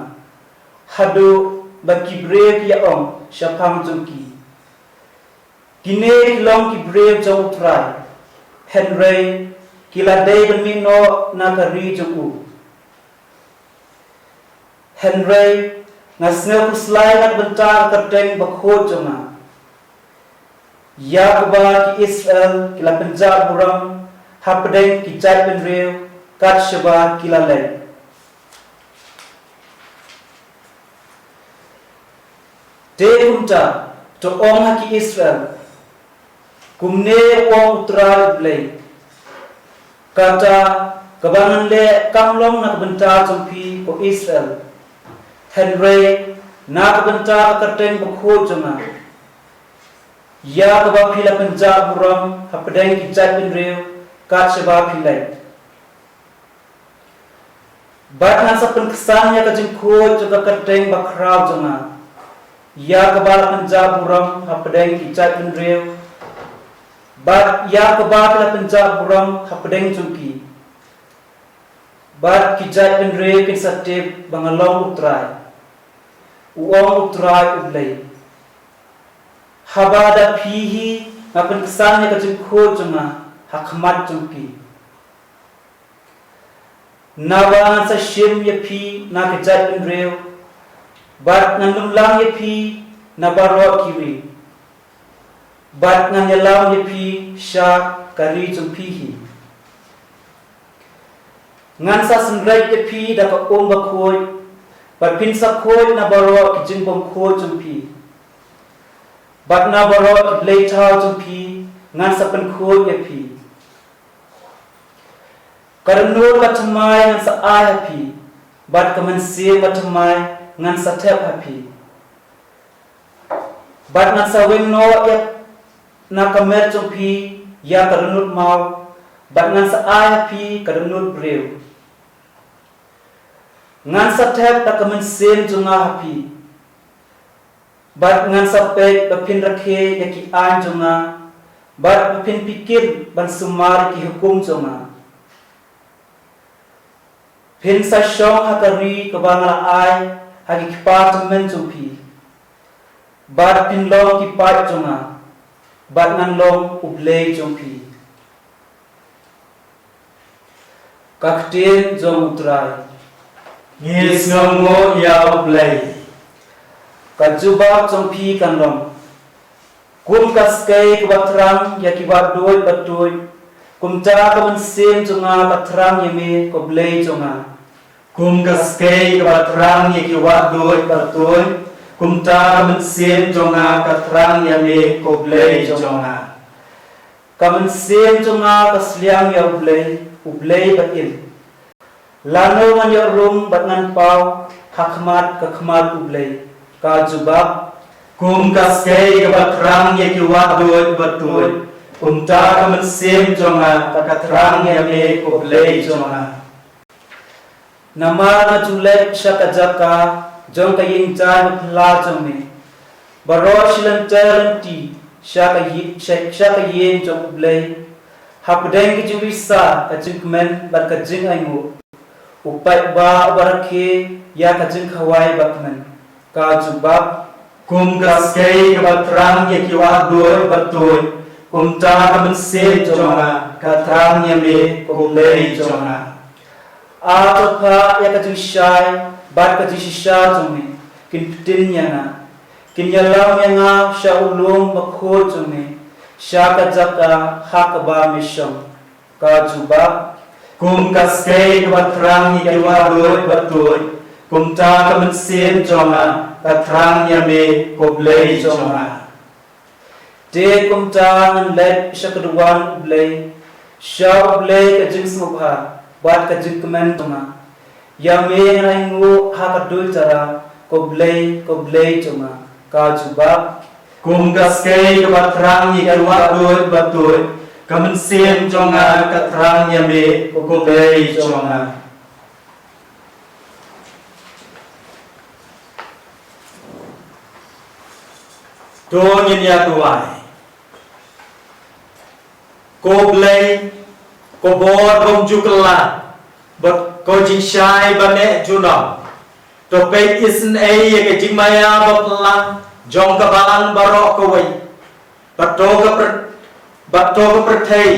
haduh ba ki briew ki ïa ong shaphang jong ki, kine ki long ki briew jong u Trai, hynrei ki la dei ban mih noh na ka ri jong u. Hynrei nga sngew khuslai na ka bynta ka kyrteng bakhuid jong nga, ïa kaba ki Israel ki la pynjah burom hapdeng ki jaitbynriew kat shaba ki la leit. Te kumta, to ong ha ki Israel, kumne u ong u Trai U Blei, kata kaba ngan leh kam long na ka bynta jong phi ko Israel, hynrei na ka bynta ka kyrteng bakhuid jong nga, ïa kaba phi la pynjah burom hapdeng ki jaitbynriew kat shaba phi leit. Bad ngan sa pynksan ïa ka jingkhuid jong ka kyrteng bakhraw jong nga, ïa kaba la pynjah burom hapdeng ki jaitbynriew, bad ïa kaba phi la pynjah burom hapdeng jong ki. Bad ki jaitbynriew kin sa tip ba nga long u Trai, u ong u Trai U Blei, haba da phi hi nga pynksan ïa ka jingkhuid jong nga ha khmat jong ki. Naba ngan sa shim ïa phi na ki jaitbynriew, bad ngan lumlang ïa phi na baroh ki ri, bad ngan ïalam ïa phi sha ka ri jong phi hi. Ngan sa synreit ïa phi da ka um bakhuid, bad phin sa khuid na baroh ki jingbymkhuid jong phi. Bad na baroh ki blei thaw jong phi ngan sa pynkhuid ïa phi. Ka dohnud bathymmai ngan sa ai ha phi, bad ka mynsiem bathymmai ngan sa thep ha phi. Bad ngan sa weng noh ïa na ka met jong phi ïa ka dohnud maw, bad ngan sa ai ha phi ka dohnud briew. Ngan sa thep da ka mynsiem jong nga ha phi, bad ngan sa peit ba phin rakhe ïa ki aiñ jong nga, bad ba phin pyrkhat ban sumar ïa ki hukum jong nga. Phin sa shong ha ka ri kaba nga la ai ha ki kpa tymmen jong phi, bad phin long ki paid jong nga, bad ngan long U Blei jong phi. Ka ktien jong U Trai. Ngi sngewnguh ïa U Blei. Ka jubab jong phi kan long: Kum ka skei kaba thrang ïa ki wahduid batuid, kumta ka mynsiem jong nga ka thrang ïa me ko Blei jong nga. Kum ka skei kaba thrang ïa ki wahduid batuid, kumta ka mynsiem jong nga ka thrang ïa me ko Blei jong nga. Ka mynsiem jong nga ka sliang ïa U Blei, U Blei ba im. Lano ngan ïoh rung bad ngan paw ha khmat ka khmat U Blei? Ka jubab. Kum ka skei kaba thrang ïa ki wahduid batuid, kumta ka mynsiem jong nga ka thrang ïa me ko Blei jong nga. Namar nga ju leit sha ka jaka jong ka ïing jaiñ baphylla jong me, baroh shi lynter lynti sha ka ïi-, sha, sha ka ïing jong U Blei, hapdeng ki jingrisa, ka jingkmen bad ka jingainguh. U paidbah uba rakhe ïa ka jingkhawai bakmen. Ka jubab. Kum ka skei kaba thrang ïa ki wahduid batuid, kumta ka mynsiem jong nga ka thrang ïa me ko Blei jong nga. Ato phah ïa ka jingshai bad ka jingshisha jong me kin pyntin ïa nga. Kin ïalam ïa nga sha u lum bakhuid jong me, sha ka jaka ha kaba me shong. Ka jubab. Kum ka skei kaba thrang ïa ki wahduid ba tuid, kumta ka mynsiem jong nga ka thrang ïa me, ko Blei jong nga. Te kumta ngan leit sha ka duwan U Blei, sha U Blei ka jingsngewbha bad ka jingkmen jong nga. Ïa me ngan ainguh ha ka dujara, ko Blei, ko Blei jong nga. Ka jubab. Kum ka skei kaba thrang ïa ki wahduid ba tuid, ka mynsiem jong nga ka thrang ïa me, ko Blei jong nga. To ngin ïa duwai. Ko Blei, ko bor bym ju kylla, bad ko jingshai ba neh junom. To peit isynei ïa ka jingmaïa baphylla jong ka balang baroh kawei. Bad to ka pyrthei, bad to ka pyrthei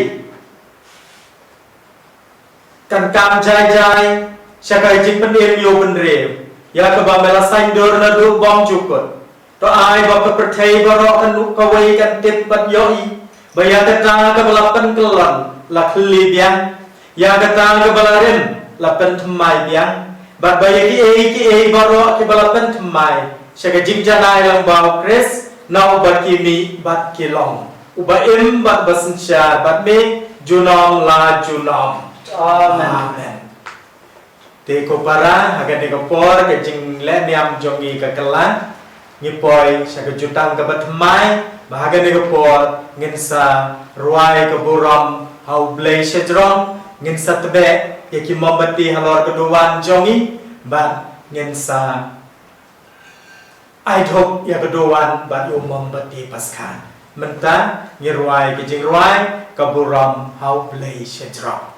kan kam jai jai sha ka jingpynim ïa u bynriew, ïa kaba me la saiñdur naduh bymjukut. To ai ba ka pyrthei baroh kano kawei kan tip bad ïohi ba ïa kata kaba la pynkyllon la khylli biang, ïa kata kaba la rim la pynthymmai biang, bad ba ïa kiei kiei baroh kiba la pynthymmai sha ka jingjanai lang bad U Khrist, na uba ki mih bad ki long, uba im bad ba synshar bad me junom la junom. Amen. Amen. Te ko para, ha kane ka por ka jingleh niam jong ngi ka kylla, ngi poi sha ka jutang kaba thymmai, ba ha kane ka por ngin sa rwai ka burom ha U Blei shajrong, ngin sa tbeh ïa ki mombati halor ka duwan jong ngi, bad ngin sa ai dhup ïa ka duwan bad ïa u mombati paskha. Mynta ngi rwai ka jingrwai ka burom ha U Blei shajrong.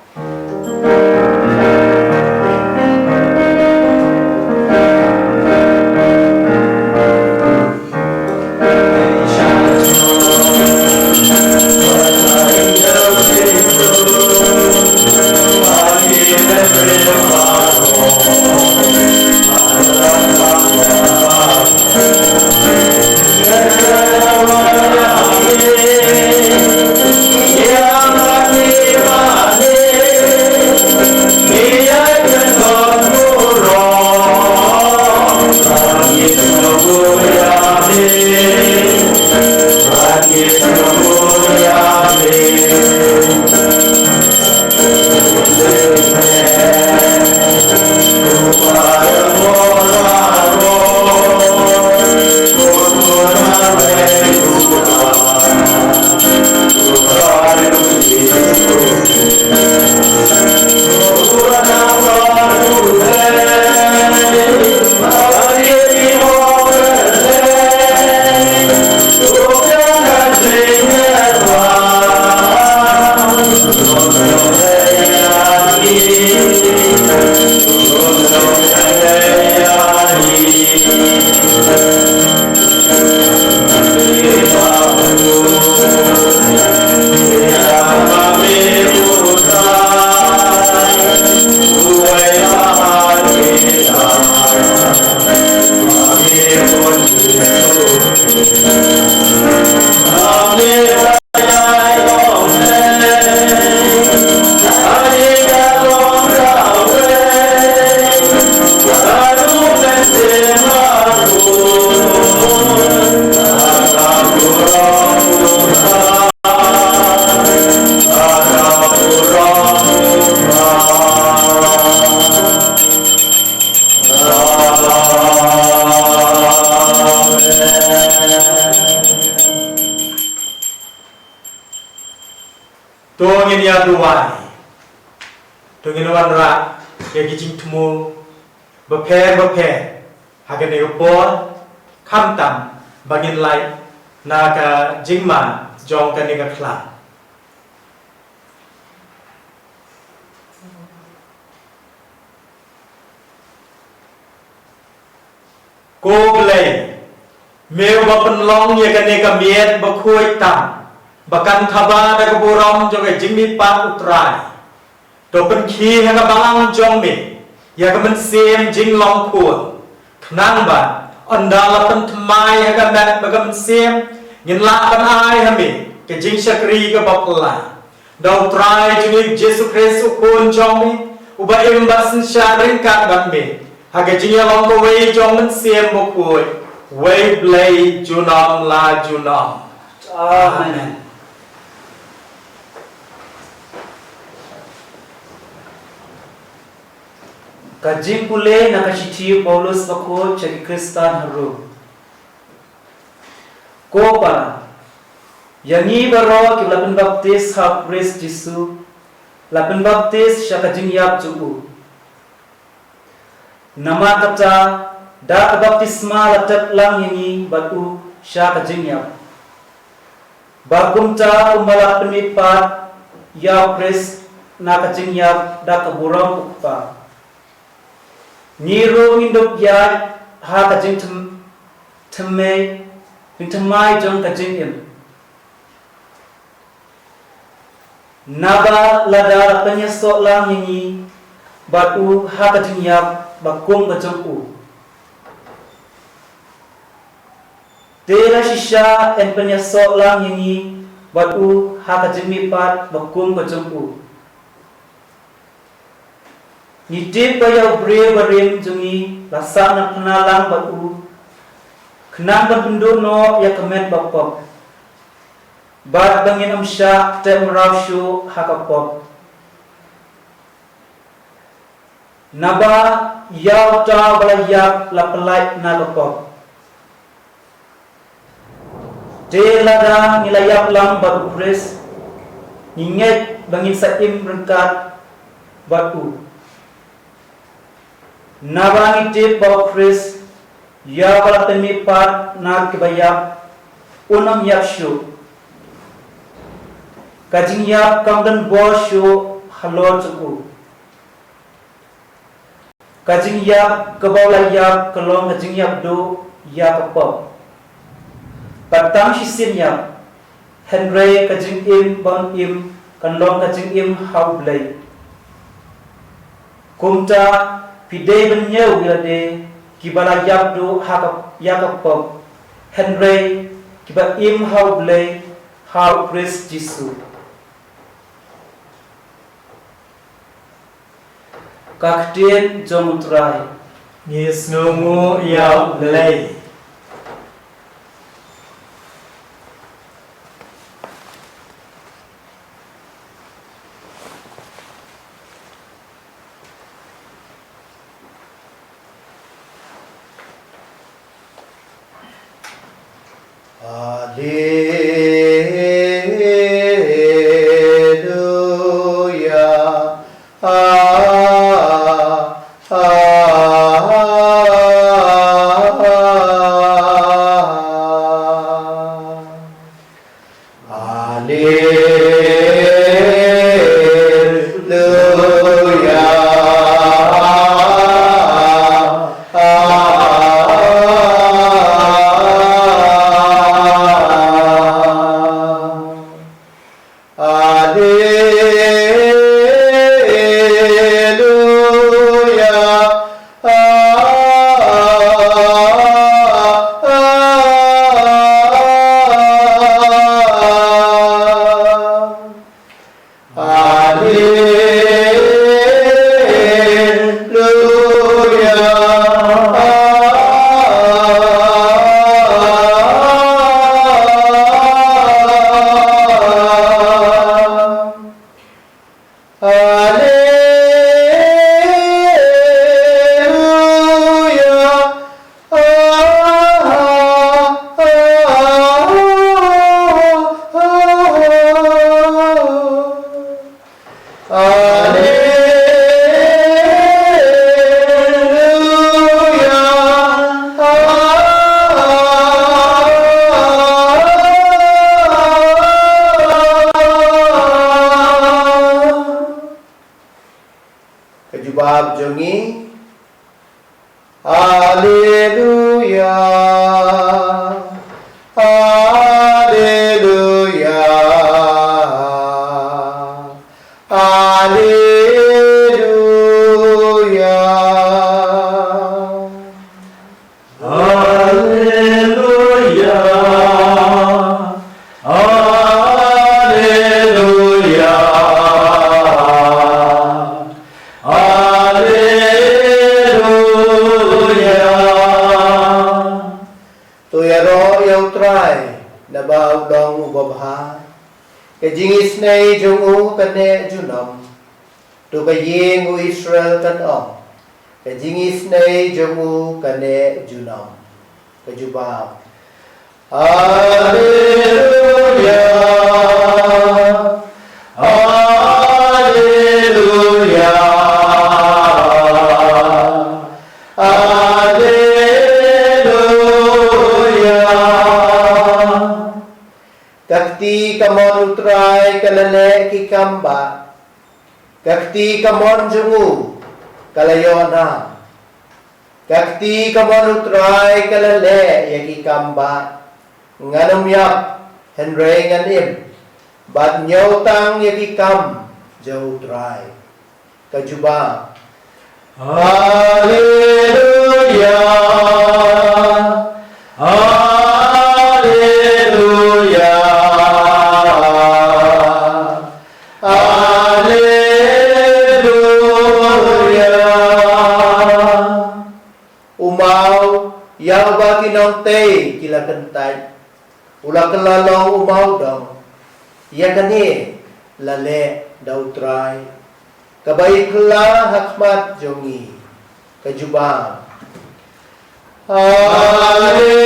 To ngin ïa duwai. To ngin wanrah ïa ki jingthmu bapher bapher ha kane ka por, khamtam ba ngin lait na ka jingma jong kane ka khlam. Ko Blei, me uba pynlong ïa kane ka miet bakhuid tam ba kan thaba da ka burom jong ka jingmihpat U Trai. To pynkhie ha ka balang jong me ïa ka mynsiem jinglong khun. Khnang ba ynda la pynthymmai ha ka met bad ka mynsiem, ngin lah ban ai ha me ka jingshakri kaba phylla. Da U Trai jong ngi Jisu Khrist U Khun jong me, uba im bad synshar ryngkat bad me ha ka jingïalong kawei jong Mynsiem Bakhuid, wei Blei junom la junom. Amen. Ka jingpule na ka shithi u Paulus bakhuid sha ki Khristan ha Rom. Ko para, ïa ngi baroh kiba la pynbaptis ha U Khrist Jisu, la pynbaptis sha ka jingïap jong u. Namar kata, da ka baptisma la tep lang ïa ngi bad u sha ka jingïap, ba kumta kumba la pynmihpat ïa U Khrist na ka jingïap da ka burom U Kpa, ngi ruh ngin dup ïaid ha ka jingthymmai, jingthymmai jong ka jingim. Naba lada la pynïasoh lang ïa ngi bad u ha ka jingïap ba kum ka jong u, te la shisha yn pynïasoh lang ïa ngi bad u ha ka jingmihpat ba kum ka jong u. Ngi tip ba ïa u briew barim jong ngi la sah na phna lang bad u, khnang ban pynduh noh ïa ka met ba pop, bad ba ngin ym shah teh mraw shuh ha ka pop. Naba ïa uta uba la ïap la pyllait na ka pop. Te lada ngi la ïap lang bad U Khrist, ngi ngeit ba ngin sa im ryngkat bad u. Naba ngi tip ba U Khrist, ïa uba la pynmihpat na kiba ïap, un ym ïap shuh. Ka jingïap kam don bor shuh halor jong u. Ka jingïap kaba u la ïap ka long ka jingïap duh ïa ka pop. Bad tang shisien ïap, hynrei ka jingim ba un im kan long ka jingim ha U Blei. Kumta, phi dei ban ñiew ïa lade kiba la ïap duh ha ka, ïa ka pop, hynrei kiba im ha U Blei ha U Khrist Jisu. Ka ktien jong U Trai. Ngi sngewnguh ïa U Blei. Alleluia. Ah, ah, ah, ah. Alleluia. Alleluia. Alleluia. Alleluia. Ka jubab jong ngi. Alleluia. Alleluia. Alleluia. Trai, naba u long u babha. Ka jingisynei jong u ka neh junom. To ka ïing u Israel kan ong, ka jingisynei jong u ka neh junom. Ka jubab. Haleluya. Haleluya. Haleluya. Ka kti kamon u Trai ka la leh ki kam bah. Ka kti kamon jong u ka la ïoh nam. Ka kti kamon u Trai ka la leh ïa ki kam bah. Ngan ym ïap, hynrei ngan im bad ñiew tang ïa ki kam jong u Trai. Ka jubab. Haleluya. Haleluya. Haleluya. U maw, ïa uba ki nongtei ki la kyntait, u la kylla long u maw dong. Ïa kane la leh da u Trai, kaba i kylla ha khmat jong ngi. Ka jubab. Haleluya.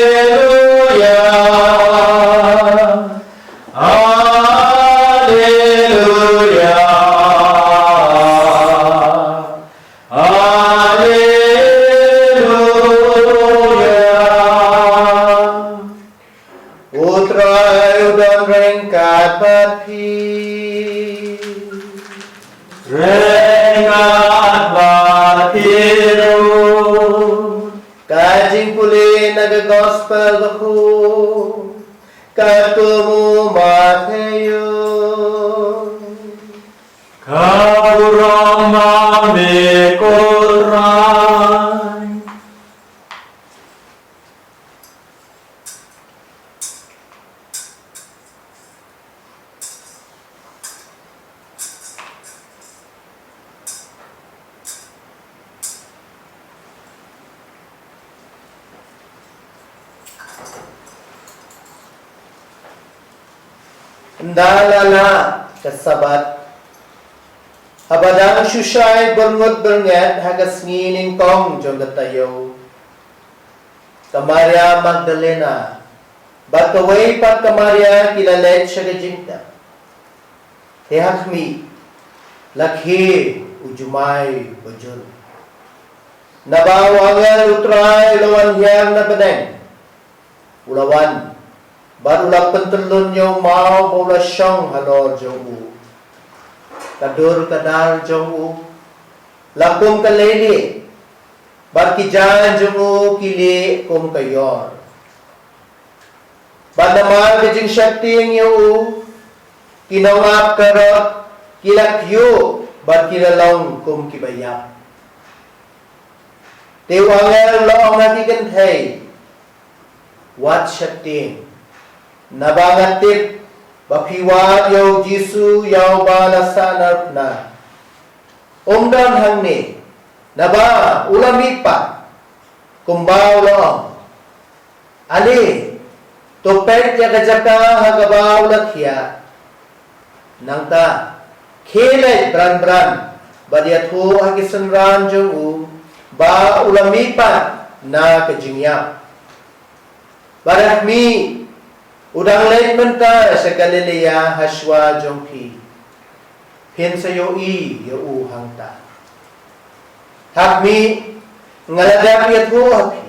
Haleluya. Haleluya. U Trai u don ryngkat bad phi. Ryngkat bad phi ruh. Ka jingpule na ka gospel bakhuid katkum u Mathaios. Ka burom ma me ko Trai. Ynda la lah ka Sabbath, haba dang shu shai byrngut byrnget ha ka sngi nyngkong jong ka taïew, ka Maria Magdalena bad kawei pat ka Maria ki la leit sha ka jingtep. Te ha khmih, la khie u jumai bajur. Naba u angel u Trai u la wan hiar na bneng. U la wan bad u la pyntyllun ïa u maw ba u la shong halor jong u. Ka dur ka dar jong u la kum ka leilieh, bad ki jaiñ jong u ki lieh kum ka ïor. Bad namar ka jingsheptieng ïa u, ki nongap Herod ki la kyiuh bad ki la long kum kiba ïap. Te u angel u la ong ha ki kynthei, wat sheptieng, naba nga tip ba phi wad ïa u Jisu ïa uba la sahnarphna. Um don hangne, naba u la mihpat kumba u la ong. Ale, to peit ïa ka jaka ha kaba u la thiah. Nangta, khie leit bran bran bad ïathuh ha ki synran jong u ba u la mihpat na ka jingïap. Bad ha khmih, u dang leit mynta sha Galilea ha shuwa jong phi. Phin sa ïohi ïa u hangta. Ha khmih, nga la dep ïathuh ha phi.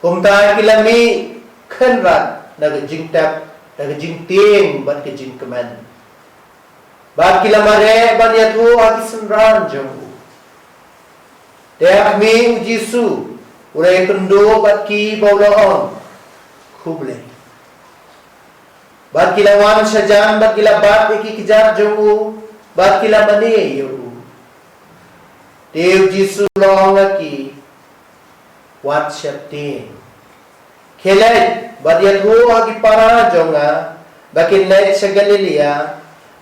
Kumta ki la mih kynrad na ka jingtep, na ka jingtieng bad ka jingkmen. Bad ki la mareh ban ïathuh ha ki synran jong u. Te ha khmih u Jisu u la ïakynduh bad ki bad u la ong, khublei. Bad ki la wan shajan bad ki la bat ïa ki kjat jong u bad ki la mane ïa u. Te u Jisu u la ong ha ki, wat sheptieng. Khie leit bad ïathuh ha ki para jong nga ba kin leit sha Galilea,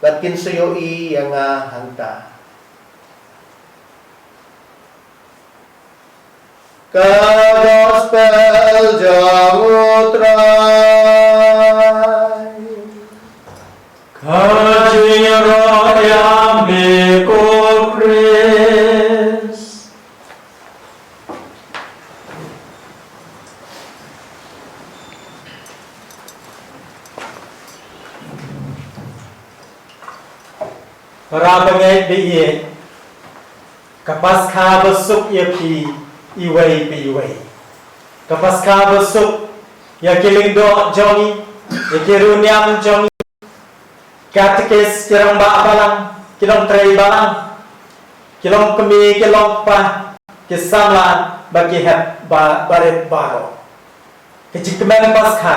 bad kin sa ïohi ïa nga hangta. Ka Gospel jong U Trai. Ka jingïaroh ïa me ko Khrist. Para bangeit ba ïeit, ka Paskha basuk ïa phi iwei pa iwei. Ka Paskha basuk ïa ki lyngdoh jong ngi, ïa ki riewniam jong ngi, katekis, ki rangbah balang, ki nongtrei balang, ki longkmie, ki longkpa, ki samla bad ki hep ba-, barit baroh. Ka jingkmen Paskha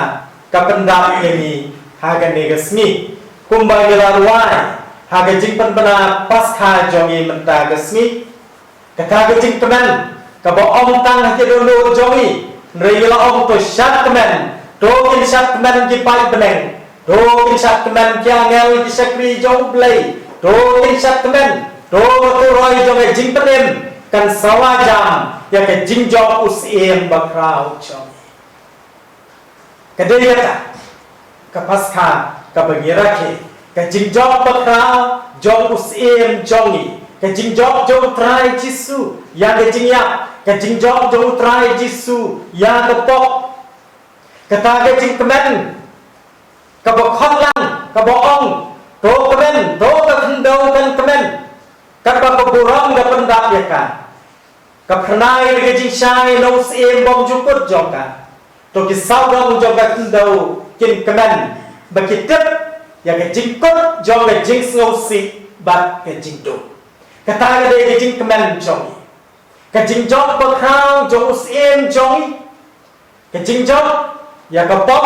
ka pyndap ïa ngi ha kane ka sngi, kumba ngi la rwai ha ka jingpynbna Paskha jong ngi mynta ka sngi. Kata ka jingkmen kaba ym tang ha ki dohnud jong ngi, hynrei ngi la ong, to shad kmen, to kin shad kmen ki paid bneng, to kin shad kmen ki angel ki shakri jong U Blei, to kin shad kmen, to ka turoi jong ka jingpynim kan sawa jam ïa ka jingjop u Syiem bakhraw jong ngi. Ka dei kata ka Paskha kaba ngi rakhe, ka jingjop bakhraw jong u Syiem jong ngi, ka jingjop jong U Trai Jisu ïa ka jingïap, ka jingjop jong U Trai Jisu ïa ka pop. Kata ka jingkmen kaba khot lang, kaba ong, to kmen, to ka khyndew kan kmen, katba ka burom ka pyndap ïa ka. Ka phyrnai da ka jingshai na u Syiem bymjukut jong ka. To ki sawdong jong ka khyndew kin kmen ba ki tip ïa ka jingkut jong ka jingsngewsih bad ka jingdum. Kata ka dei ka jingkmen jong ngi. Ka jingjop bakhraw jong u Syiem jong ngi. Ka jingjop ïa ka pop,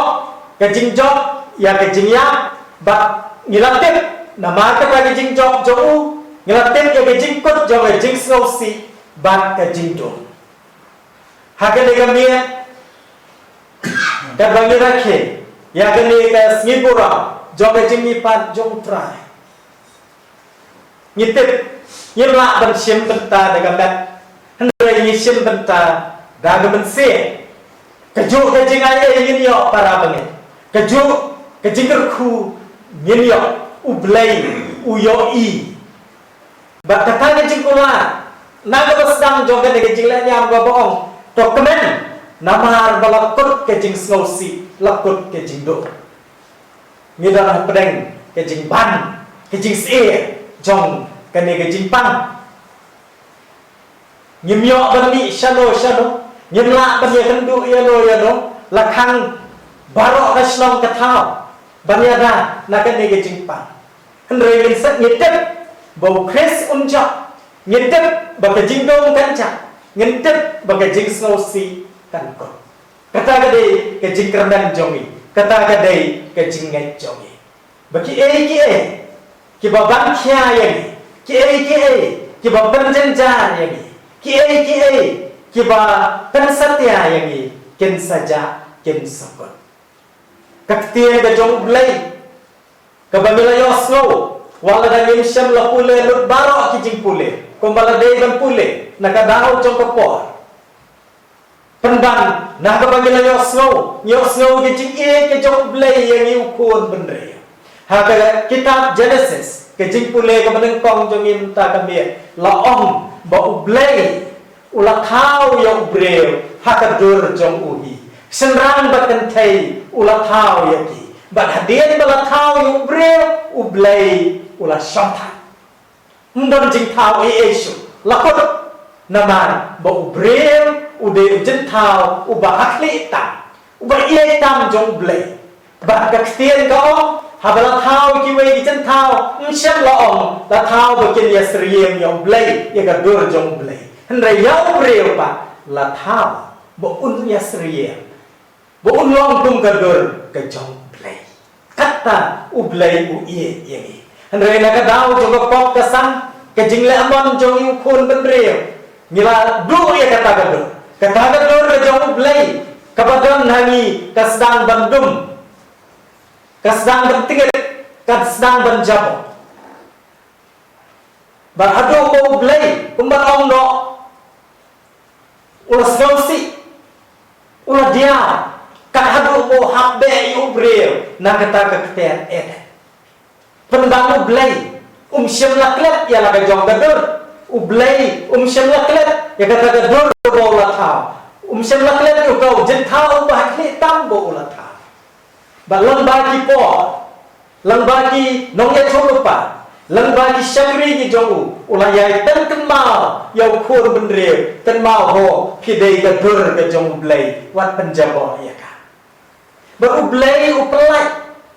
ka jingjop ïa ka jingïap, bad ngi la tip namar kata ka jingjop jong u, ngi la tip ïa ka jingkut jong ka jingsngewsih bad ka jingdum. Ha kane ka miet, katba ngi rakhe ïa kane ka sngi burom jong ka jingmihpat jong U Trai, ngi tip, ngim lah ban shim bynta da ka met, hynrei ngi shim bynta da ka mynsiem. Kajuh ka jingai ei ngin ïoh, para bangeit. Kajuh ka jingkyrkhu ngin ïoh, U Blei u ïohi. Bad kata ka jingkular na kaba sdang jong kane ka jinglehniam kaba ong, to kmen, namar ba la kut ka jingsngewsih, la kut ka jingdum. Ngi don hapdeng ka jingban, ka jingsyier jong kane ka jingpang. Ngim ïoh ban mih shano shano, ngim lah ban ïakynduh ïano ïano, la khang baroh ka shnong ka thaw ban ïada na kane ka jingpang. Hynrei ngin sa, ngi tip ba U Khrist un jop, ngi tip ba ka jingdum kan jop, ngin tip ba ka jingsngewsih kan kut. Kata ka dei ka jingkyrmen jong ngi. Kata ka dei ka jingngeit jong ngi. Ba kiei kiei kiba ban khia ïa ngi, kiei kiei kiba pynjynjar ïa ngi, kiei kiei kiba pynsatia ïa ngi, kin sa jah, kin sa kut. Ka ktien ka jong U Blei kaba ngi la ïohsngew, wat lada ngim shym la pule lut baroh ki jingpule, kumba la dei ban pule na ka daw jong ka por. Pynban na kaba ngi la ïohsngew, ngi ïohsngew ka jingïeit ka jong U Blei ïa ngi u khun bynriew. Ha ka kitab Genesis, ka jingpule kaba nyngkong jong ngi mynta ka miet, la ong ba U Blei u la thaw ïa u briew ha ka dur jong u hi. Shynrang bad kynthei u la thaw ïa ki. Bad hadien ba la thaw ïa u briew, U Blei u la shongthait. Ym don jingthaw ei ei shuh, la kut. Namar ba u briew u dei u jingthaw uba ha khlieh tam, uba ïeit tam jong U Blei. Bad ka ktien ka ong, haba la thaw kiwei ki jingthaw, ym shym la ong la thaw ba kin ïasyriem ïa U Blei, ïa ka dur jong U Blei. Hynrei ïa u briew pat la thaw ba un ïasyriem, ba un long kum ka dur ka jong U Blei. Kata U Blei u ïeit ïa ngi. Hynrei na ka daw jong ka pop ka sam, ka jingleh mon jong ngi u khun bynriew, ngi la duh ïa kata ka dur. Kata ka dur ka jong U Blei kaba don ha ngi ka sdang ban dum, ka sdang ban tngit, ka sdang ban jabok. Bad haduh ba U Blei, kumba ong noh, U la sngewsih, u la diaw, kat haduh ba u hap beh ïa u briew na kata ka ktien Eden. Pynban U Blei um shym la klet ïa la ka jong ka dur. U Blei um shym la klet ïa kata ka dur ba u la thaw. Um shym la klet ïa uta u jingthaw uba ha khlieh tam ba u la thaw. Bad lyngba ki por, lyngba ki nongïathuhlypa, lyngba ki shakri ki jong u, u la ïai pynkynmaw ïa u khun bynriew, kynmaw ho, phi dei ka dur ka jong U Blei, wat pynjaboh ïa ka. Bad U Blei u pyllait,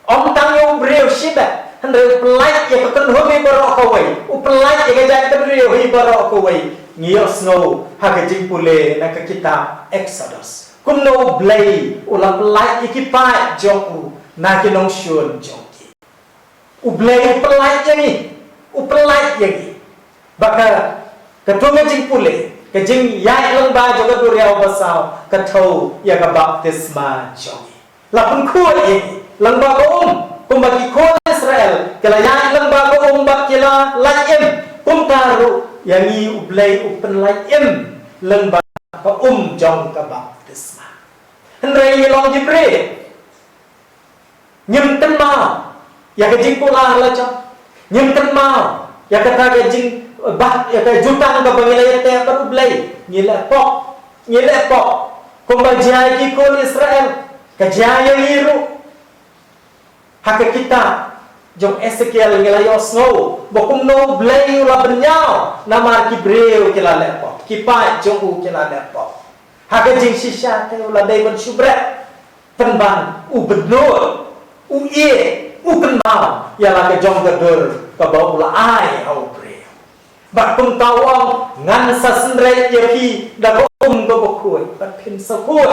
ym tang ïa u briew shibit, hynrei u pyllait ïa ka kynhun hi baroh kawei, u pyllait ïa ka jaitbynriew hi baroh kawei. Ngi ïohsngew ha ka jingpule na ka kitab Exodus kumno U Blei u la pyllait ïa ki paid jong u na ki nongshun jong ki. U Blei u pyllait ïa ngi, u pyllait ïa ngi. Ba ka, katto ka jingpule, ka jingïaid lyngba jong ka duriaw basaw, ka thew ïa ka baptisma jong ngi. La pynkhuid ïa ngi lyngba ka um, kumba ki khun Israel ki la ïaid lyngba ka um bad ki la lait im, kumta ruh ïa ngi U Blei u pynlait im lyngba ka um jong ka baptisma. Hynrei ngi long ki briew. Ngim kynmaw ïa ka jingkular la jong. Ngim kynmaw ïa kata ka jing, eh, bah, ïa ka jutang kaba ngi la ïateh bad U Blei. Ngi leh pop, ngi leh pop. Kumba jia ïa ki khun Israel, ka jia ïa ngi ruh. Ha ka kitab jong Esekiel ngi la ïohsngew ba kumno U Blei u la bynñiaw namar ki briew ki la leh pop, ki paid jong u ki la leh pop. Ha ka jingshisha te u la dei ban shu bret. Pynban u bynnud, u ïeh, u kynmaw ïa la ka jong ka dur kaba u la ai ha u briew. Bad kumta u ong, ngan sa synreit ïa phi da ka um kaba khuid, bad phin sa khuid.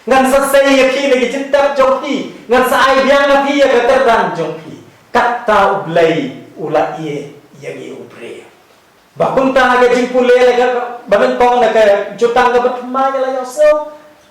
Ngan sa sei ïa phi na ki jingtep jong phi, ngan sa ai biang ïa phi ïa ka kyrdan jong phi. Kata U Blei u la ïeh ïa ngi u briew. Ba kumta ha ka jingpule la ka, ba nyngkong na ka jutang kaba thymmai ngi la ïohsngew,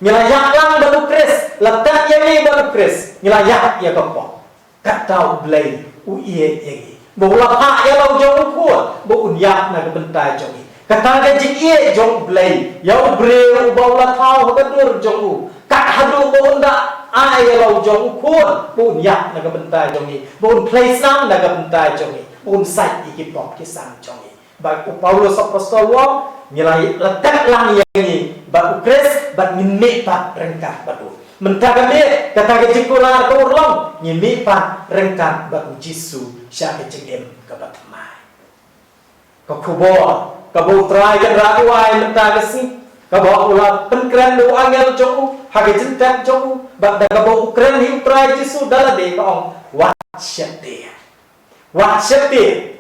ngi la ïaid lang bad U Khrist, la tep ïa ngi bad U Khrist, ngi la ïaid ïa ka pop. Kata U Blei u ïeh ïa ngi. Ba u la phah ïa la u jong u khun, ba un ïap na ka bynta jong ngi. Kata ka jingïeh jong U Blei ïa u briew uba u la thaw ha ka dur jong u. Kat haduh ba un da ai ïa la u jong u khun, ba un ïap na ka bynta jong ngi, ba un plie snam na ka bynta jong ngi, ba un sait ïa ki pop ki sam jong ngi. Bad u Paulus apostol u ong, ngi la, la tep lang ïa ngi bad U Khrist, bad ngin mih pat ryngkat bad u. Mynta ka miet, kata ka jingkular ka urlong, ngi mih pat ryngkat bad U Jisu sha ka jingim kaba thymmai. Ka khubor kaba U Trai Kynrad u ai mynta ka sngi, kaba u la pynkren da u angel jong u ha ka jingtep jong u, bad da kaba u kren hi U Trai Jisu da lade, ka ong, wat sheptieng. Wat sheptieng.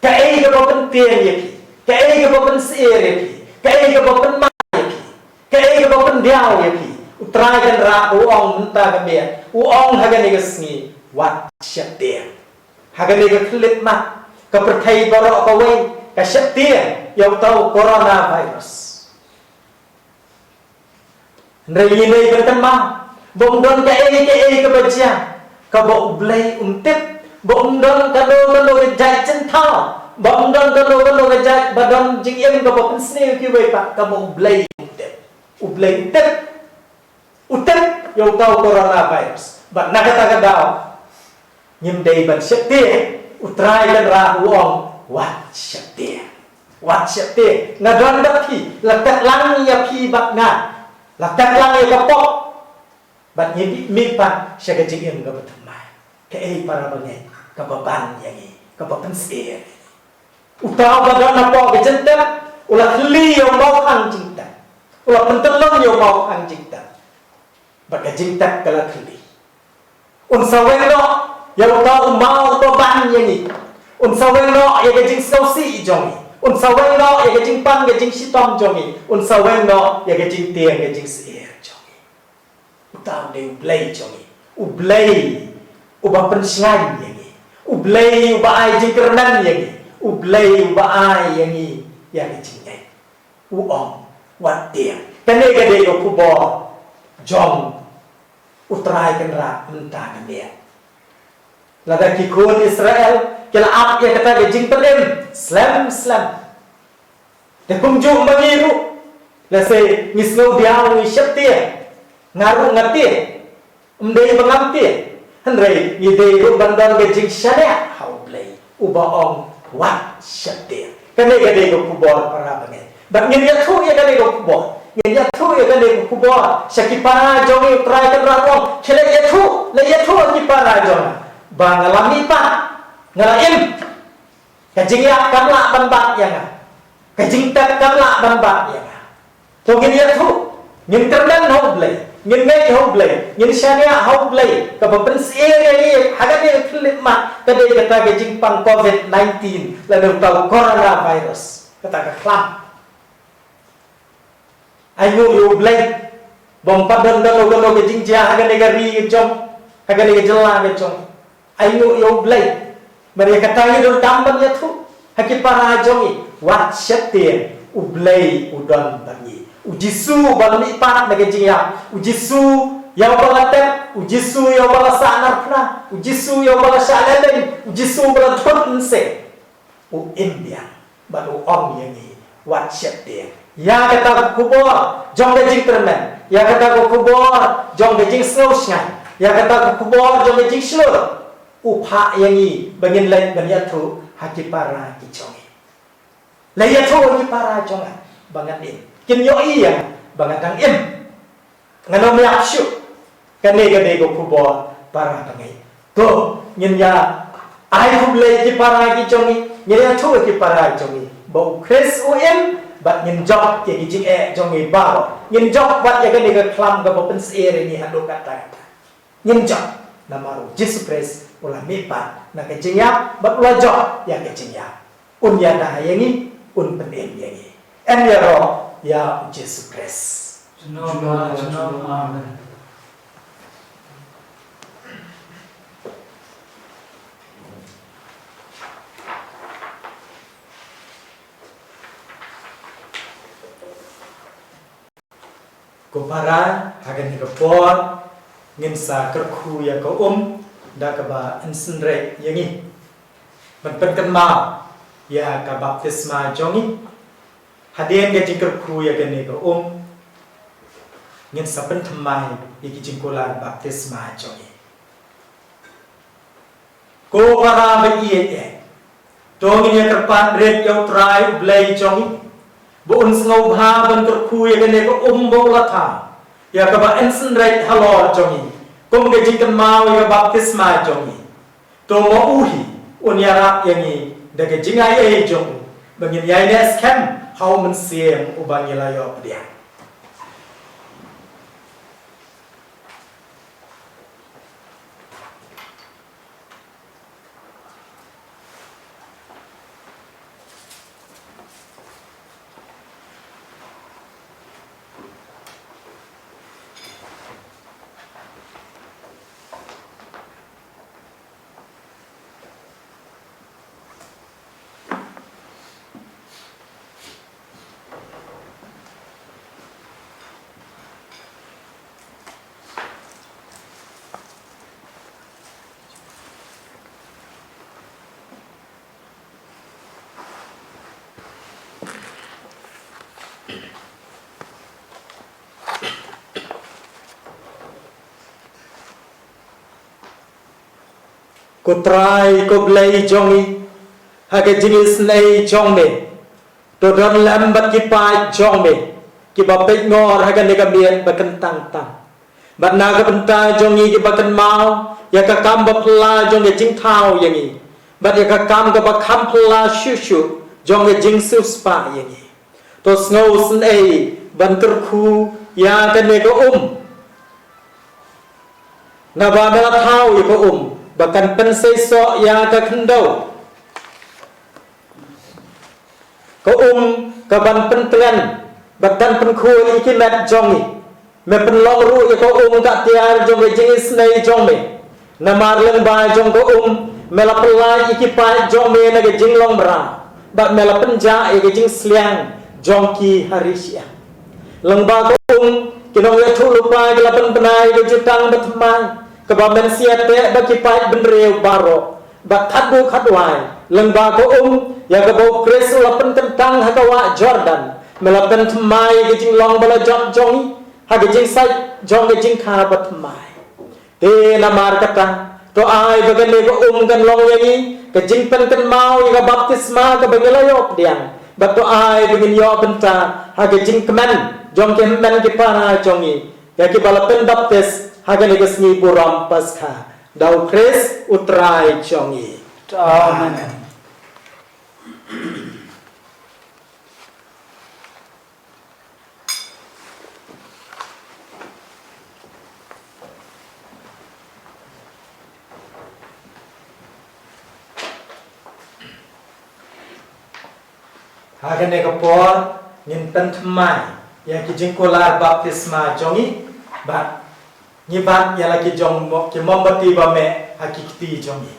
Kaei kaba pyntieng ïa phi, kaei kaba pynsyier ïa phi, kaei kaba pynmai ïa phi, kaei kaba pyndiaw ïa phi, U Trai Kynrad u ong mynta ka miet, u ong ha kane ka sngi, wat sheptieng. Ha kane ka khyllipmat, ka pyrthei baroh kawei ka sheptieng ïa uta u coronavirus. Hynrei ngi dei ban kynmaw ba ym don kaei kaei kaba jia kaba U Blei um tip, ba ym don kano kano ka jait jingthaw, ba ym don kano kano ka jait ba don jingim kaba pynsniew kiwei pat kaba U Blei um tip. U Blei um tip. U tip ïa uta u coronavirus. Bad na kata ka daw, ngim dei ban sheptieng, U Trai Kynrad u ong, wat sheptieng. Wat sheptieng. Nga don bad phi, la tep lang ïa phi bad nga. La tep lang ïa ka pop. Bad ngi mih pat sha ka jingim kaba thymmai. Kaei para bangeit kaba ban ïa ngi, kaba pynsyier. Uta uba don hapoh ka jingtep, u la thylli ïa u mawphang jingtep. U la pyntyllun ïa u mawphang jingtep. Bad ka jingtep ka la thylli. Un sa weng noh ïa uta u maw uba ban ïa ngi. Un sa weng noh ïa ka jingsngewsih jong ngi. Un sa weng noh ïa ka jingpang ka jingshitom jong ngi. Un sa weng noh ïa ka jingtieng ka jingsyier jong ngi. Uta u dei U Blei jong ngi. U Blei uba pynshngaiñ ïa ngi. U Blei uba ai jingkyrmen ïa ngi. U Blei uba ai ïa ngi ïa ka jingngeit. U ong, wat tieng. Kane ka dei ka khubor jong U Trai Kynrad mynta ka miet. Lada ki khun Israel ki la ap ïa kata ka jingpynim slem slem, te kumjuh ma ngi ruh, Lehse ngi sngew diaw, ngi sheptieng, nga ruh nga tieng. Ym dei ba ngam tieng, hynrei ngi dei ruh ban don ka jingshaniah ha U Blei uba ong wat sheptieng. Kane ka dei ka khubor para bangeit. Bad ngin ïathuh ïa kane ka khubor. Ngin ïathuh ïa kane ka khubor sha ki para jong ngi, U Trai Kynrad u ong, khie leit ïathuh, leit ïathuh ïa ki para jong nga ba nga la mihpat, nga la im. Ka jingïap kam lah ban bat ïa nga. Ka jingtep kam lah ban bat ïa nga. To ngin ïathuh, ngin kyrmen ha U Blei, ngin ngeit ha U Blei, ngin shaniah ha U Blei, kaba pynsyier ïa ngi ha kane ka khyllipmat ka dei kata ka jingpang covid nineteen lane uta u coronavirus, kata ka khlam. Ai nguh ïa U Blei ba ym pat don kano kano ka jingjia ha kane ka ri ka jong, ha kane ka jylla ka jong. Ai nguh ïa U Blei. Bad ïa kata ngi donkam ban ïathuh ha ki para jong ngi, wat sheptieng, U Blei u don bad ngi. U Jisu uba la mihpat na ka jingïap, U Jisu ïa uba la tep, U Jisu ïa uba la sahnarphna, U Jisu ïa uba la shah lehbeiñ, U Jisu uba la thut mynsiem. U im biang bad u ong ïa ngi, wat sheptieng. Ïa kata ka khubor jong ka jingkyrmen, ïa kata ka khubor jong ka jingsngew shngaiñ, ïa kata ka khubor jong ka jingshlur, u phah ïa ngi ba ngin leit ban ïathuh ha ki para ki jong ngi. Leit ïathuh ha ki para jong nga ba ngan im. Kin ïohi ïa nga ba nga dang im. Ngan ym ïap shuh. Kane ka dei ka khubor para bangeit. To ngin ïa ai khublei ki para ki jong ngi, ngin ïathuh ki para jong ngi ba U Khrist u im, bad ngin jop ïa ki jingeh jong ngi baroh. Ngin jop bad ïa kane ka khlam kaba pynsyier ïa ngi haduh katta katta. Ngin jop namar U Jisu Khrist u la mihpat na ka jingïap bad u la jop ïa ka jingïap. Un ïada ïa ngi, un pynim ïa ngi. Em ïaroh ïa U Jisu Khrist. Junom, junom, amen. Ko para, ha kane ka por ngin sa kyrkhu ïa ka um da kaba yn synreit ïa ngi ban pynkynmaw ïa ka baptisma jong ngi. Hadien ka jingkyrkhu ïa kane ka um, ngin sa pynthymmai ïa ki jingkular baptisma jong ngi. Ko para ba ïeit, to ngin ïa kyrpad rit ïa U Trai U Blei jong ngi ba un sngewbha ban kyrkhu ïa kane ka um ba u la thaw, ïa kaba yn synreit halor jong ngi kum ka jingkynmaw ïa ka baptisma jong ngi. To ma u hi un ïarap ïa ngi da ka jingaiei jong u ba ngin ïaineh skhem ha U Mynsiem uba ngi la ïoh pdiang. Ko Trai, ko Blei jong ngi, ha ka jingisynei jong me, to don lem bad ki paid jong me kiba peitngor ha kane ka miet ba kyntang tam. Bad na ka bynta jong ngi kiba kynmaw ïa ka kam ba phylla jong ka jingthaw ïa ngi, bad ïa ka kam kaba kham phylla shuh shuh jong ka jingsiewspah ïa ngi, to sngewsynei ban kyrkhu ïa kane ka um. Naba me la thaw ïa ka um ba kan pynseisoh ïa ka khyndew. Ka um ka ban pyntngen bad kan pynkhuid ïa ki met jong ngi. Me pynlong ruh ïa ka um ka tiar jong ka jingisynei jong me. Namar lyngba jong ka um me la pyllait ïa ki paid jong me na ka jinglong mraw, bad me la pynjah ïa ka jingsliang jong ki ha ri shyiap. Lyngba ka um ki nongïathuhlypa ki la pynbna ïa ka jutang bathymmai kaba mynsiem teh bad ki paid bynriew baroh, bad khadduh khadwai lyngba ka um ïa kaba U Khrist u la pynkyntang ha ka wah Jordan, Me la pynthymmai ïa ka jinglong ba la jot jong ngi ha ka jingsait jong ka jingkha bathymmai. Te namar kata, to ai ba kane ka um kan long ïa ngi ka jingpynkynmaw ïa ka baptisma kaba ngi la ïoh pdiang. Bad to ai ba ngin ïoh bynta ha ka jingkmen jong ki hynmen ki para jong ngi, ïa kiba la pynbaptis ha kane ka sngi burom Paskha. Da U Khrist U Trai jong ngi. Amen. Ha kane ka por ngin pynthymmai ïa ki jingkular baptisma jong ngi, bad ngi bat ïa la ki jong mo-, ki mombati ba meh ha ki kti jong ngi.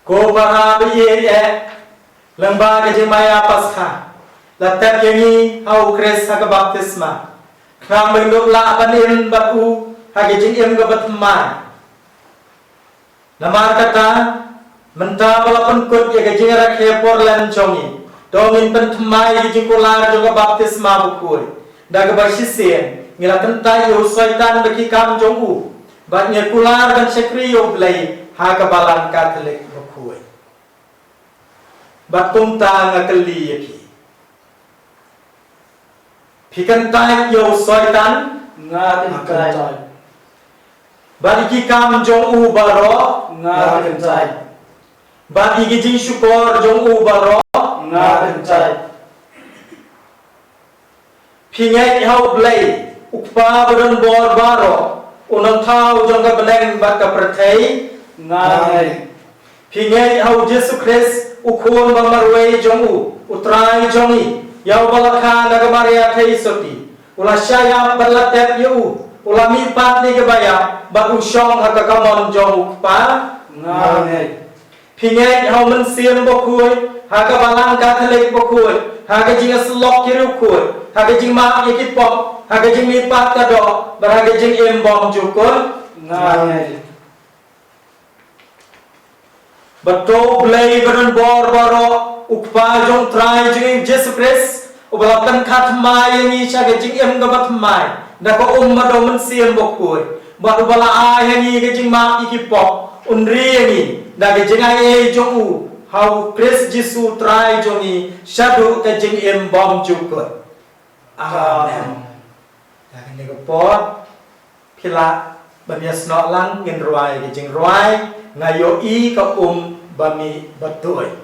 Ko para ba ïeit eh, lyngba ka jingmaïa Paskha, la tep ïa ngi ha U Khrist ha ka baptisma, khnang ba ngin dup lah ban im bad u ha ka jingim kaba thymmai. Namar kata, mynta ba la pynkut ïa ka jingrakhe por lem jong ngi, to ngin pynthymmai ïa ka jingkular jong ka baptisma bakhuid. Da kaba shisien ngi la kyntait ïa u Soitan bad ki kam jong u, bad ngi kular ban shakri ïa U Blei ha ka Balang Katholik bakhuid. Bad kumta nga kylli ïa phi, phi kyntait ïa u Soitan? Nga kyntait. Bad ïa ki kam jong u baroh? Nga kyntait. Bad ïa ki jingshukor jong u baroh? Nga kyntait. Phi ngeit ha U Blei, U Kpa ba don bor baroh, U Nongthaw jong ka bneng bad ka pyrthei? Nga ngeit. Phi ngeit ha U Jisu Khrist, U Khun ba marwei jong u, U Trai jong ngi, ïa uba la kha na ka Maria Theisotti, u la shah ïap bad la tep ïa u, u la mihpat na kiba ïap, bad u shong ha ka kamon jong U Kpa? Nga ngeit. Phi ngeit ha U Mynsiem Bakhuid, ha ka Balang Katholik bakhuid, ha ka jingïasyllok ki riewkhuid, ha ka jingmap ïa ki pop, ha ka jingmihpat ka doh, bad ha ka jingim bymjukut? Nga ngeit. Bad to U Blei ba don bor baroh, U Kpa jong U Trai jong ngi U Jisu Khrist, uba la pynkha thymmai ïa ngi sha ka jingim kaba thymmai da ka um bad U Mynsiem Bakhuid, bad uba la ai ha ngi ka jingmap ïa ki pop, un ri ïa ngi da ka jingaiei jong u ha U Khrist Jisu U Trai jong ngi shaduh ka jingim bymjukut. Amen. Ïa kane ka por, phi lah ban ïasnoh lang, ngin rwai ka jingrwai Nga ïohi ka um ba mih ba tuid.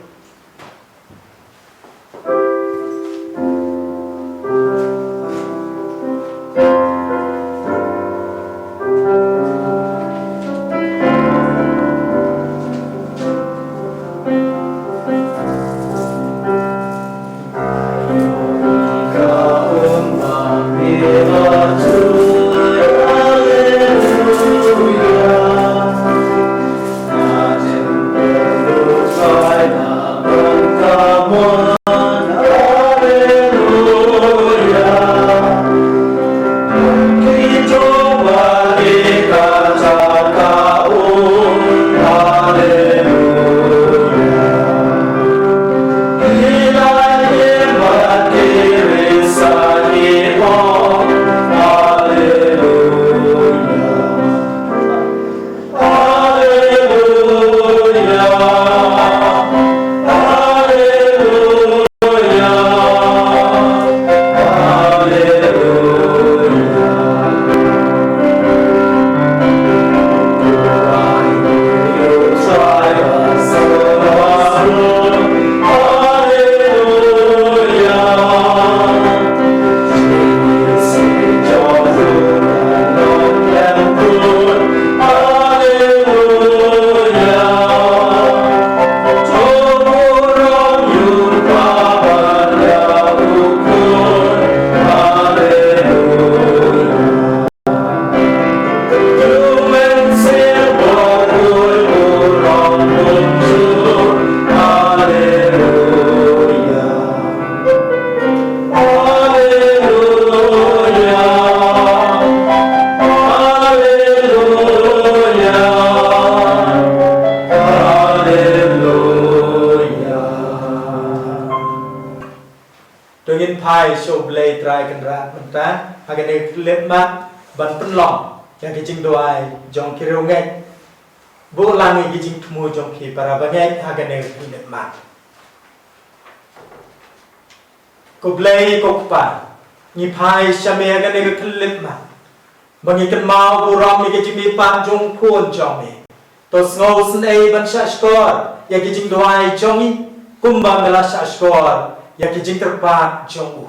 Ai sha U Blei Trai Kynrad mynta ha kane ka khyllipmat ban pynlong ïa ki jingduwai jong ki riewngeit. Buh lang ïa ki jingthmu jong ki para bangeit ha kane ka khyllipmat. Ko Blei ko Kpa, ngi phai sha me ha kane ka khyllipmat ba ngi kynmaw burom ïa ka jingmihpat jong U Khun jong me. To sngewsynei ban shahshkor ïa ki jingduwai jong ngi kumba me la shahshkor ïa ki jingkyrpad jong u.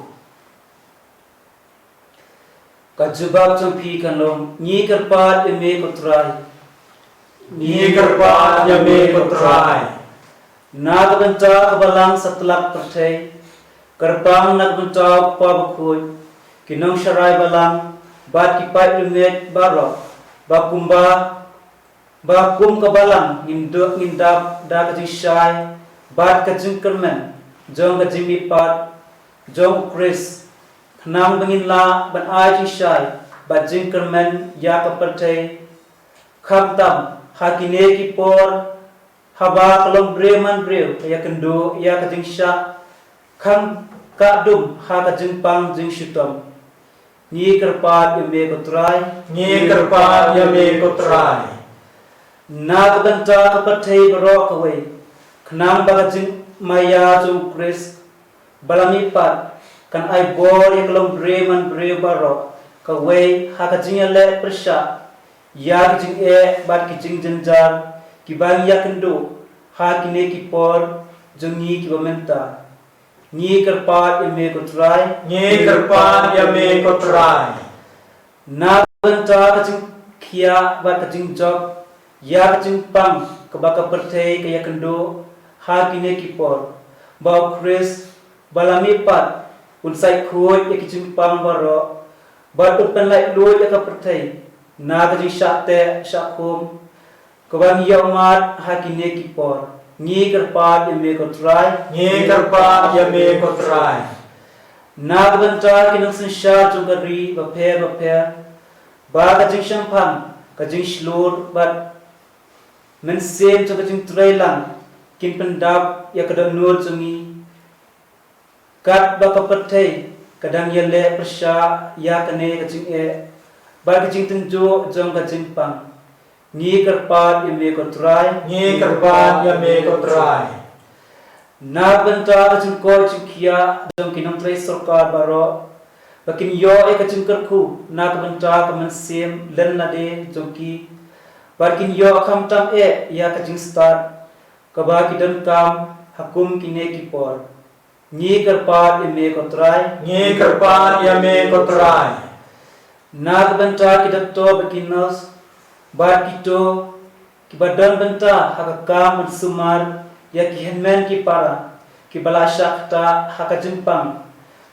Ka jubab jong phi kan long, ngi kyrpad ïa me ko Trai. Ngi kyrpad ïa me ko Trai. Na ka bynta ka balang satlak pyrthei, kyrpang na ka bynta U Kpa Bakhuid, ki nongsharai balang bad ki paid riewngeit baroh, ba kumba ba kum ka balang ngin dap da ka jingshai bad ka jingkyrmen jong ka jingmihpat jong U Khrist, khnang ba ngin lah ban ai jingshai bad jingkyrmen ïa ka pyrthei, khamtam ha kine ki por haba ka longbriew manbriew ka ïakynduh ïa ka jingshah khang ka dum ha ka jingpang jingshitom. Ngi kyrpad ïa me ko Trai. Ngi kyrpad ïa me ko Trai. Na ka bynta ka pyrthei baroh kawei, khnang ba ka jingmaïa jong U Khrist ba la mihpat kan ai bor ïa ka longbriew manbriew baroh kawei ha ka jingïaleh pyrshah ïa ki jingeh bad ki jingjynjar kiba ngi ïakynduh ha kine ki por jong ngi kiba mynta. Ngi kyrpad ïa me ko Trai. Ngi kyrpad ïa me ko Trai. Na ka bynta ka jingkhiah bad ka jingjop ïa ka jingpang kaba ka pyrthei ka ïakynduh ha kine ki por, ba U Khrist ba la mihpat un sait khuid ïa ki jingpang baroh bad un pynlait luid ïa ka pyrthei na ka jingshah teh shah khum kaba ngi ïohmad ha kine ki por. Ngi kyrpad ïa me ko Trai. Ngi kyrpad ïa me ko Trai. Na ka bynta ki nongsynshar jong ka ri bapher bapher, ba ka jingshemphang, ka jingshlur bad mynsiem jong ka jingtrei lang kin pyndap ïa ka dohnud jong ngi, katba ka pyrthei ka dang ïaleh pyrshah ïa kane ka jingeh bad ka jingtynjuh jong ka jingpang. Ngi kyrpad ïa me ko Trai. Ngi kyrpad ïa me ko Trai. Na ka bynta ka jingkoit jingkhiah jong ki nongtrei sorkar baroh, ba kin ïoh ïa ka jingkyrkhu na ka bynta ka mynsiem lem lade jong ki, ba kin ïoh khamtam eh ïa ka jingstad kaba ki donkam ha kum kine ki por. Ngi kyrpad ïa me ko Trai. Ngi kyrpad ïa me ko Trai. Na ka bynta ki doktor bad ki nurse bad kito kiba don bynta ha ka kam ban sumar ïa ki hynmen ki para kiba la shah ktah ha ka jingpang,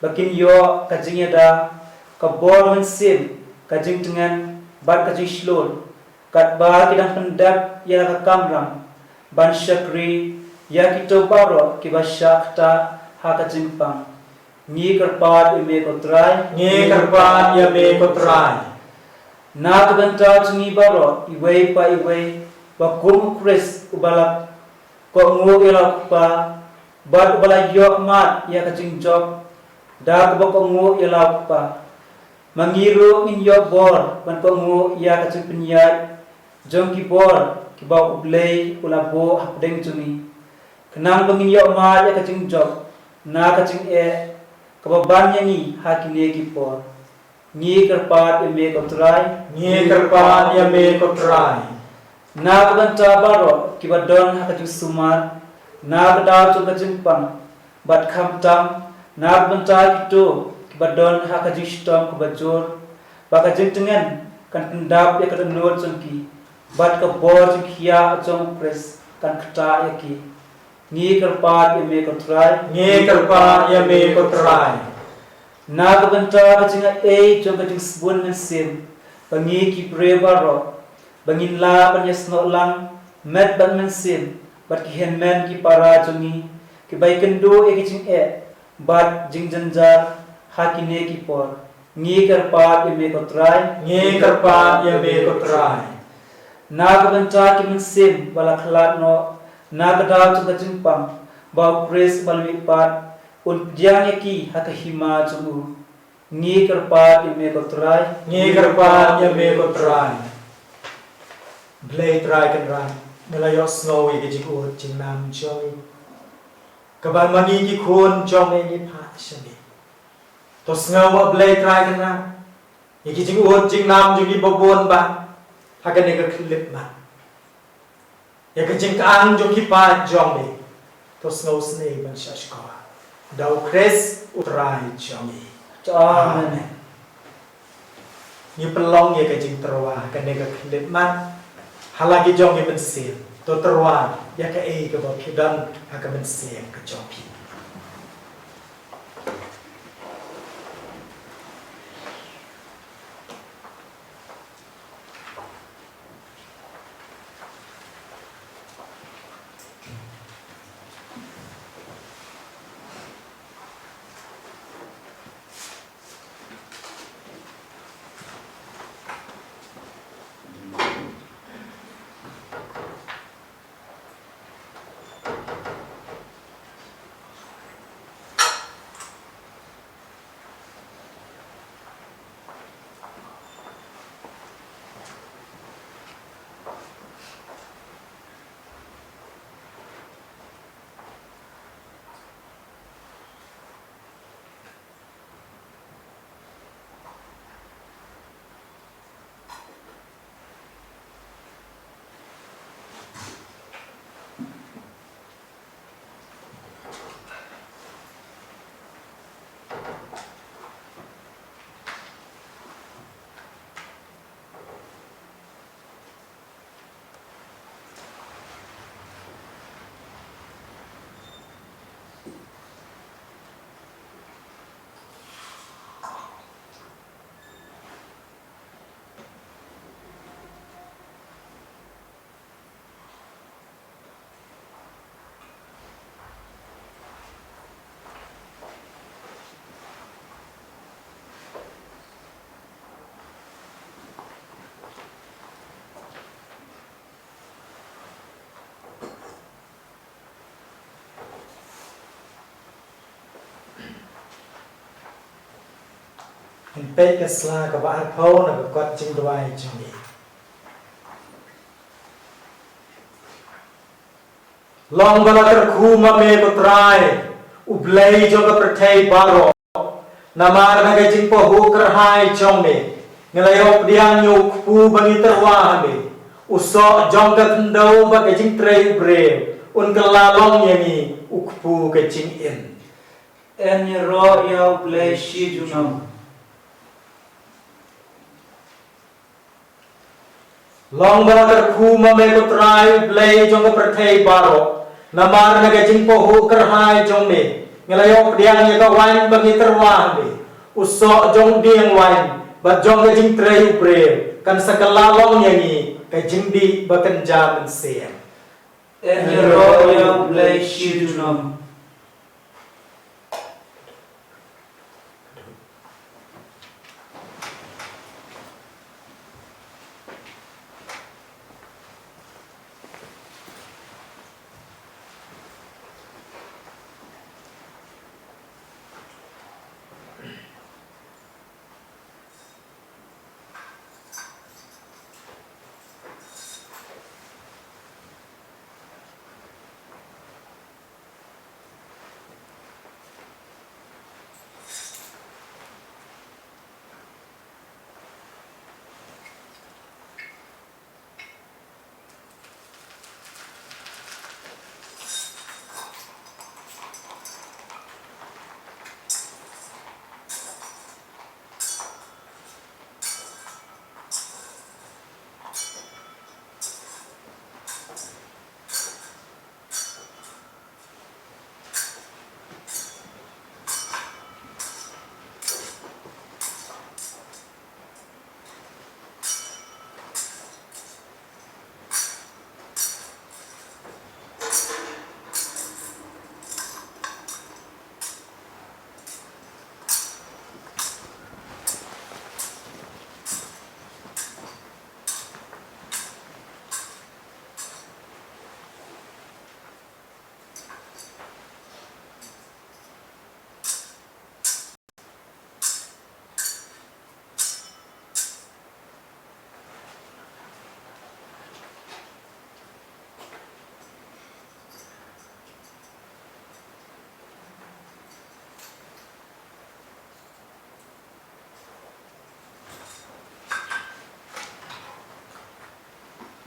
ba kin ïoh ka jingïada, ka bor mynsiem, ka jingtngen bad ka jingshlur, katba ki dang pyndep ïa ka kamram ban shakri ïa kito baroh kiba shah ktah ha ka jingpang. Ngi kyrpad ïa me ko Trai. Ngi kyrpad ïa me ko Trai. Na ka bynta jong ngi baroh, iwei pa iwei, ba kum U Khrist uba la kohnguh ïa la U Kpa bad uba la ïohmad ïa ka jingjop da kaba kohnguh ïa la U Kpa, ma ngi ruh ngin ïoh bor ban kohnguh ïa ka jingpynïaid jong ki bor kiba U Blei u la buh hapdeng jong ngi, khnang ba ngin ïohmad ïa ka jingjop na ka jingeh kaba ban ïa ngi ha kine ki por. Ngi kyrpad ïa me ko Trai. Ngi kyrpad ïa me ko Trai. Na ka bynta baroh kiba don ha ka jingsumar na ka daw jong ka jingpang, bad khamtam na ka bynta kito kiba don ha ka jingshitom kaba jur, ba ka jingtngen kan pyndap ïa ka dohnud jong ki, bad ka bor jingkhiah jong U Khrist kan ktah ïa ki. Ngi kyrpad ïa me ko Trai. Ngi kyrpad ïa me ko Trai. Na ka bynta ka jingai jong ka jingsbun mynsiem, ba ngi ki briew baroh, ba ngin lah ban ïasnoh lang met bad mynsiem bad ki hynmen ki para jong ngi kiba ïakynduh ïa ki jingeh bad jingjynjar ha kine ki por. Ngi kyrpad ïa me ko Trai. Ngi kyrpad ïa me ko Trai. Na ka bynta ki mynsiem ba la khlad noh na ka daw jong ka jingpang, ba U Khrist ba la mihpat Un pdiang ïa ki ha ka hima jong u. Ngi kyrpad ïa me ko Trai. Ngi kyrpad ïa me ko Trai. Blei Trai Kynrad, me la ïohsngew ïa ki jingud jingnam jong ngi. Kaba ma ngi ki khun jong me ngi phah sha me. To sngew, A Blei Trai Kynrad, ïa ki jingud jingnam jong ngi ba bun ba ha kane ka khyllipmat. Ïa ka jingkyrkhu jong ki paid jong me, to sngewsynei ban shah shkor. Da U Khrist U Trai jong ngi. Amen. Ngi pynlong ïa ka jingtyrwa ha kane ka khyllipmat ha la ki jong ki mynsiem. To tyrwa ïa kaei kaba phi don ha ka mynsiem ka jong phi. Ngin peit ka sla kaba arphew na ka kot jingduwai jong ngi. Long ba la kyrkhu ma me ko Trai, U Blei jong ka pyrthei baroh. Namar na ka jingpahuh kyrhai jong me, ngi la ïoh pdiang ïa u kpu ba ngi tyrwa ha me. U soh jong ka khyndew bad ka jingtrei u briew un kylla long ïa ngi u kpu ka jingim. Yn ïaroh ïa U Blei shi junom. Long ba la kyrkhu ma me ko Trai, U Blei jong ka pyrthei baroh. Namar na ka jingpahuh kyrhai jong me, ngi la ïoh pdiang ïa ka wain ba ngi tyrwa ha me. U soh jong u dieng wain bad jong ka jingtrei u briew kan sa kylla long ïa ngi ka jingdih ba kynja mynsiem. Yn ïaroh ïa U Blei shi junom.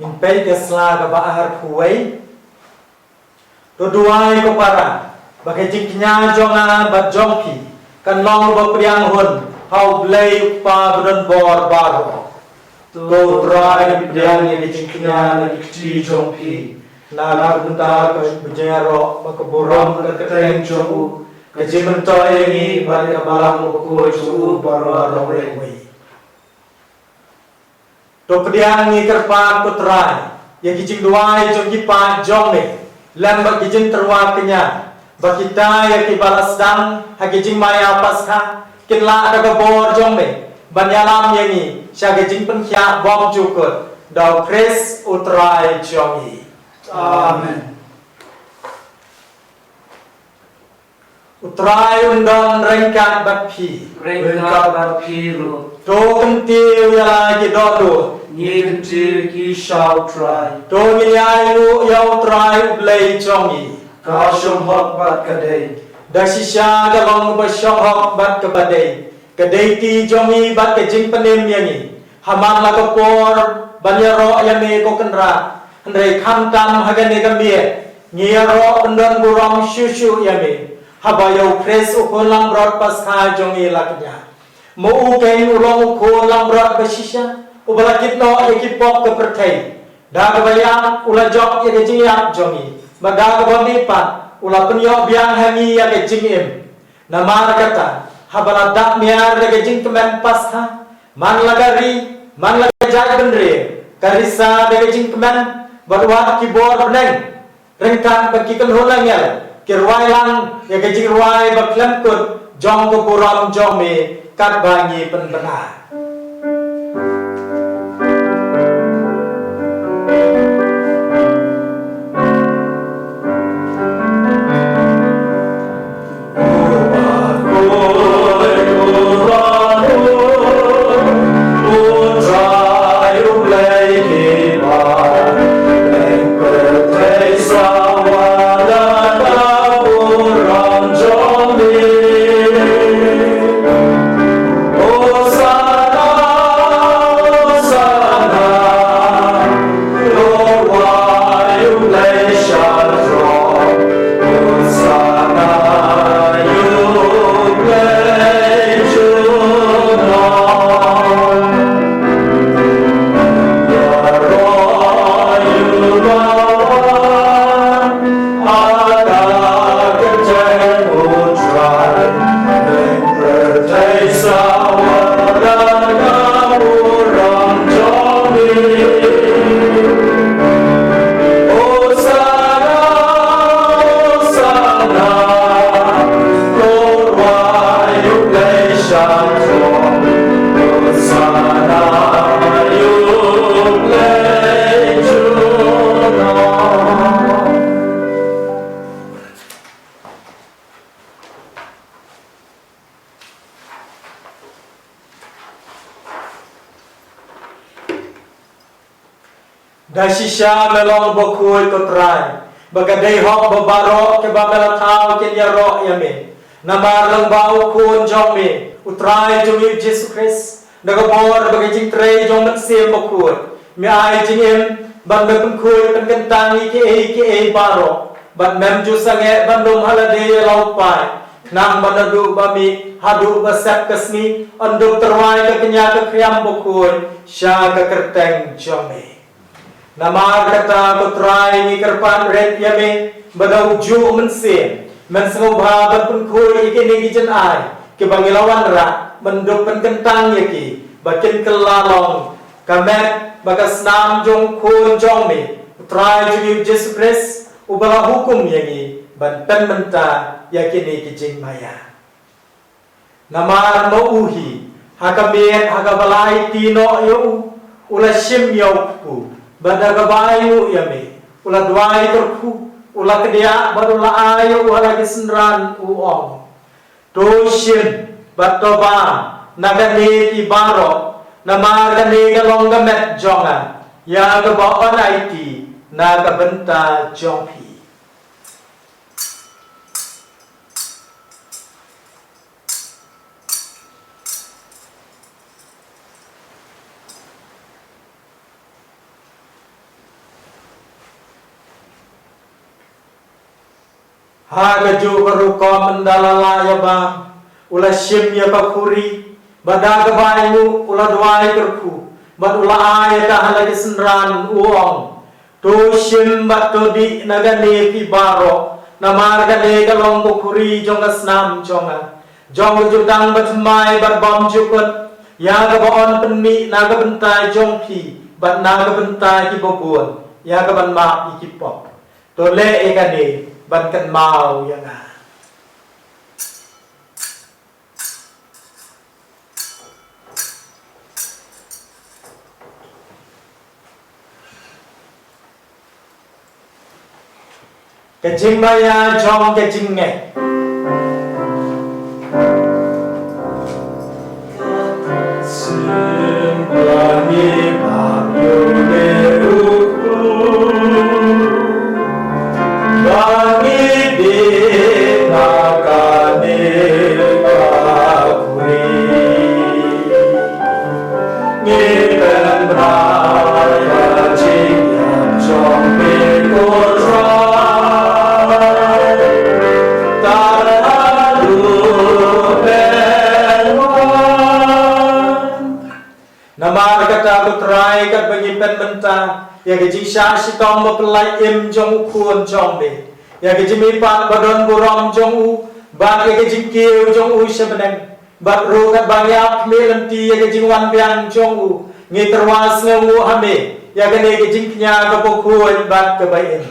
Ngin peit ïa ka sla kaba arphew wei. To duwai ko para, ba ka jingkñia jong nga bad jong phi kan long ba pdiang hun ha U Blei U Kpa badonbor baroh. To Trai pdiang ïa ka jingkñia na ki kti jong phi, na ka bynta ka jingïaroh bad ka burom ka kyrteng jong u, ka jingmyntoi ïa ngi bad ka balang bakhuid jong u baroh arwei. To pdiang ngi kyrpad ko Trai ïa ki jingduwai jong ki paid jong me lem bad ki jingtyrwa kñia, ba kita ïa kiba la sdang ha ki jingmaïa Paskha kin lah da ka bor jong me ban ïalam ïa ngi sha ka jingpynkhiah bymjukut da U Khrist U Trai jong ngi. Amen. U Trai un don ryngkat bad phi. Ryngkat bad phi ruh. To kyntiew ïa la ki dohnud. Ngi kyntiew ki sha U Trai. To ngin ïainguh ïa U Trai U Blei jong ngi. Ka shong hok bad ka dei. Da shisha ka long kaba shong hok bad kaba dei. Ka dei ti jong ngi bad ka jingpynim ïa ngi ha man la ka por ban ïaroh ïa me ko Kynrad. Hynrei khamtam ha kane ka miet ngi ïaroh ban don burom shuh shuh ïa me, haba ïa U Khrist u khun langbrot Paskha jong ngi la kñia. Ma u keiñ u long u khun langbrot ba shisha uba la kit noh ïa ki pop ka pyrthei. Da kaba ïap u la jop ïa ka jingïap jong ngi, bad da kaba mihpat u la pynïoh biang ha ngi ïa ka jingim. Namar kata, haba la dap miar da ka jingkmen Paskha, man la ka ri, man la ka jaitbynriew ka risa da ka jingkmen, bad wat ki bor bneng ryngkat bad ki kynhun angel ki rwai lang ïa ka jingrwai ba khlem kut jong ka burom jong me, katba ngi pynbna. Da shisha me long bakhuid ko Trai, ba ka dei hok ba baroh kiba me la thaw kin ïaroh ïa me. Namar lyngba u Khun jong me, u Trai jong ngi u Jisu Khrist, da ka bor bad ka jingtrei jong u Mynsiem Bakhuid, me ai jingim bad me pynkhuid pynkyntang ïa kiei kiei baroh, bad mem ju sangeh ban lum ha lade ïa la u paid, khnang ba naduh ba mih haduh ba sep ka sngi yn dup tyrwa ïa ka kñia ka khriam bakhuid sha ka kyrteng jong me. Namar kata ko Trai ngi kyrpad rit ïa me, ba da u juh u Mynsiem men sngewbha ban pynkhuid ïa kine ki jingai kiba ngi la wanrah, ban dup pynkyntang ïa ki ba kin kylla long ka met bad ka snam jong u Khun jong me, u Trai jong ngi u Jisu Khrist, uba la hukum ïa ngi ban pynmynta ïa kine ki jingmaïa. Namar ma u hi, ha ka miet ha kaba la aiti noh ïa u, u la shim ïa u kpu, bad da kaba ainguh ïa me, u la duwai kyrkhu, u la kdiah bad u la ai ïa u ha la ki synran, u ong: To shim bad to bam na kane phi baroh, namar kane ka long ka met jong nga, ïa kaba yn aiti na ka bynta jong phi. Ha kajuh ka rukom ynda la lah ïa ba, u la shim ïa ka khuri, bad da kaba ainguh u la duwai kyrkhu, bad u la ai ïa ka ha la ki synran, u ong: To shim bad to dih na kane phi baroh, namar kane ka long ka khuri jong ka snam jong nga, jong ka jutang bathymmai bad bymjukut, ïa kaba yn pynmih na ka bynta jong phi bad na ka bynta kiba bun, ïa kaban map ïa ki pop. To leh ïa kane ban kynmaw ïa nga. Ka jingmaïa jong ka jingngeit. Namar kata ko Trai, katba ngi peit mynta ïa ka jingshah shitom ba pynlait im jong u Khun jong me, ïa ka jingmihpat ba don burom jong u, bad ïa ka jingkiew jong u sha bneng, bad ruh katba ngi ap khmih lynti ïa ka jingwan biang jong u, ngi tyrwa sngewnguh ha me ïa kane ka jingkñia kaba khuid bad kaba im.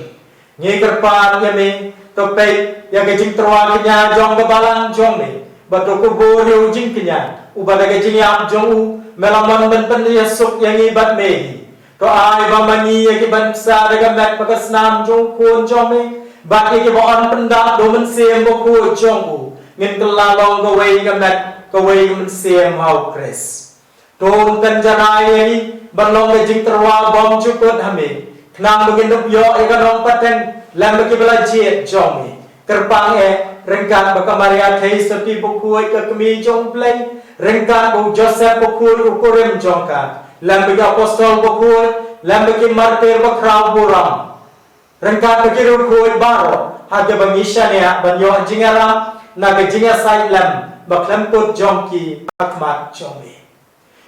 Ngi kyrpad ïa me, to peit ïa ka jingtyrwa kñia jong ka balang jong me, bad to kubur ïa u jingkñia uba da ka jingïap jong u me la mon ban pynïasuk ïa ngi bad me hi. To ai ba ma ngi ïa ki ban bsa da ka met bad ka snam jong u Khun jong me, bad ïa ki ba yn pyndap da u Mynsiem Bakhuid jong u, ngin kylla long kawei ka met kawei ka mynsiem ha u Khrist. To un pynjanai ïa ngi ban long ka jingtyrwa bymjukut ha me, khnang ba ngin ïoh ïa ka nongpateng lem bad ki ba la jied jong me. Kyrpang eh ryngkat bad ka Maria Theisotti bakhuid, ka Kmie jong u Blei, ryngkat bad u Joseph bakhuid u kurim jong ka, lem bad ki apostol bakhuid, lem bad ki martir bakhraw burom, ryngkat bad ki riewkhuid baroh, ha kaba ngi shaniah ban ïoh jingïarap na ka jingïasaid lem bakhlem kut jong ki ha khmat jong me.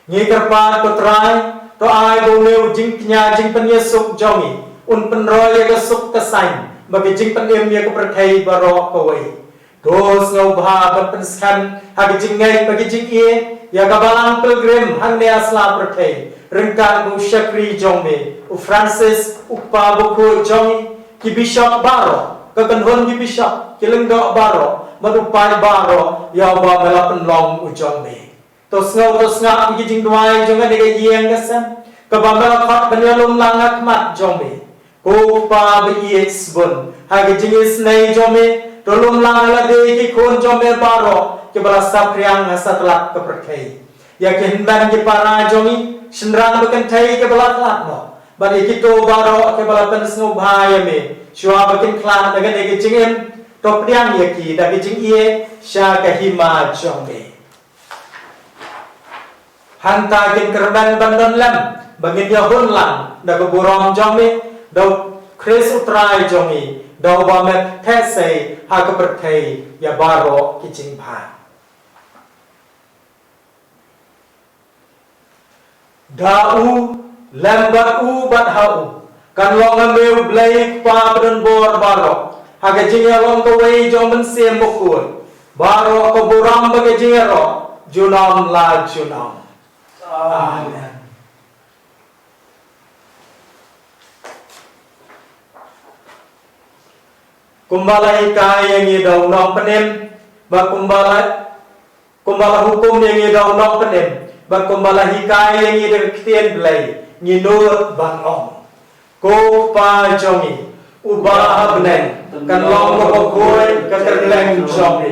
Ngi kyrpad ko Trai, to ai ba une u jingkñia jingpynïasuk jong ngi un pynroi ïa ka suk ka saiñ bad ka jingpynim ïa ka pyrthei baroh kawei. To sngewbha ban pynskhem ha ka jingngeit bad ka jingïeit ïa ka balang pilgrim hangne ha sla pyrthei, ryngkat bad u shakri jong me u Francis, u Kpa bakhuid jong ngi, ki bishop baroh, ka kynhun ki bishop, ki lyngdoh baroh, bad u paid baroh ïa uba me la pynlong u jong me. To sngew, to sngap ïa ki jingduwai jong kane ka ïing ka sem kaba me la khot ban ïalum lang ha khmat jong me. Ko Kpa ba ïeit sbun, ha ka jingisynei jong me, to lum lang ïa lade ki khun jong me baroh kiba la saphriang ha satlak ka pyrthei. Ïa ki hynmen ki para jong ngi, shynrang bad kynthei kiba la khlad noh, bad ïa kito baroh kiba la pynsngewbha ïa me shuwa ba kin khlad na kane ka jingim, to pdiang ïa ki da ka jingïeit sha ka hima jong me. Hangta kin kyrmen ban don lem ba ngin ïahun lang da ka burom jong me, da u Khrist u Trai jong ngi, da uba me theh sei ha ka pyrthei ïa baroh ki jingbha. Da u, lem bad u, bad ha u, kan long ha me u Blei Kpa ba don bor baroh, ha ka jingïalong kawei jong u Mynsiem Bakhuid, baroh ka burom bad ka jingïaroh junom la junom. Amen. Kumba la hikai ïa ngi da u Nongpynim, bad kumba la, kumba la hukum ïa ngi da u Nongpynim, bad kumba la hikai ïa ngi da ka ktien Blei, ngi nud ban ong: Ko Kpa jong ngi uba ha bneng, kan long kaba khuid ka kyrteng jong me,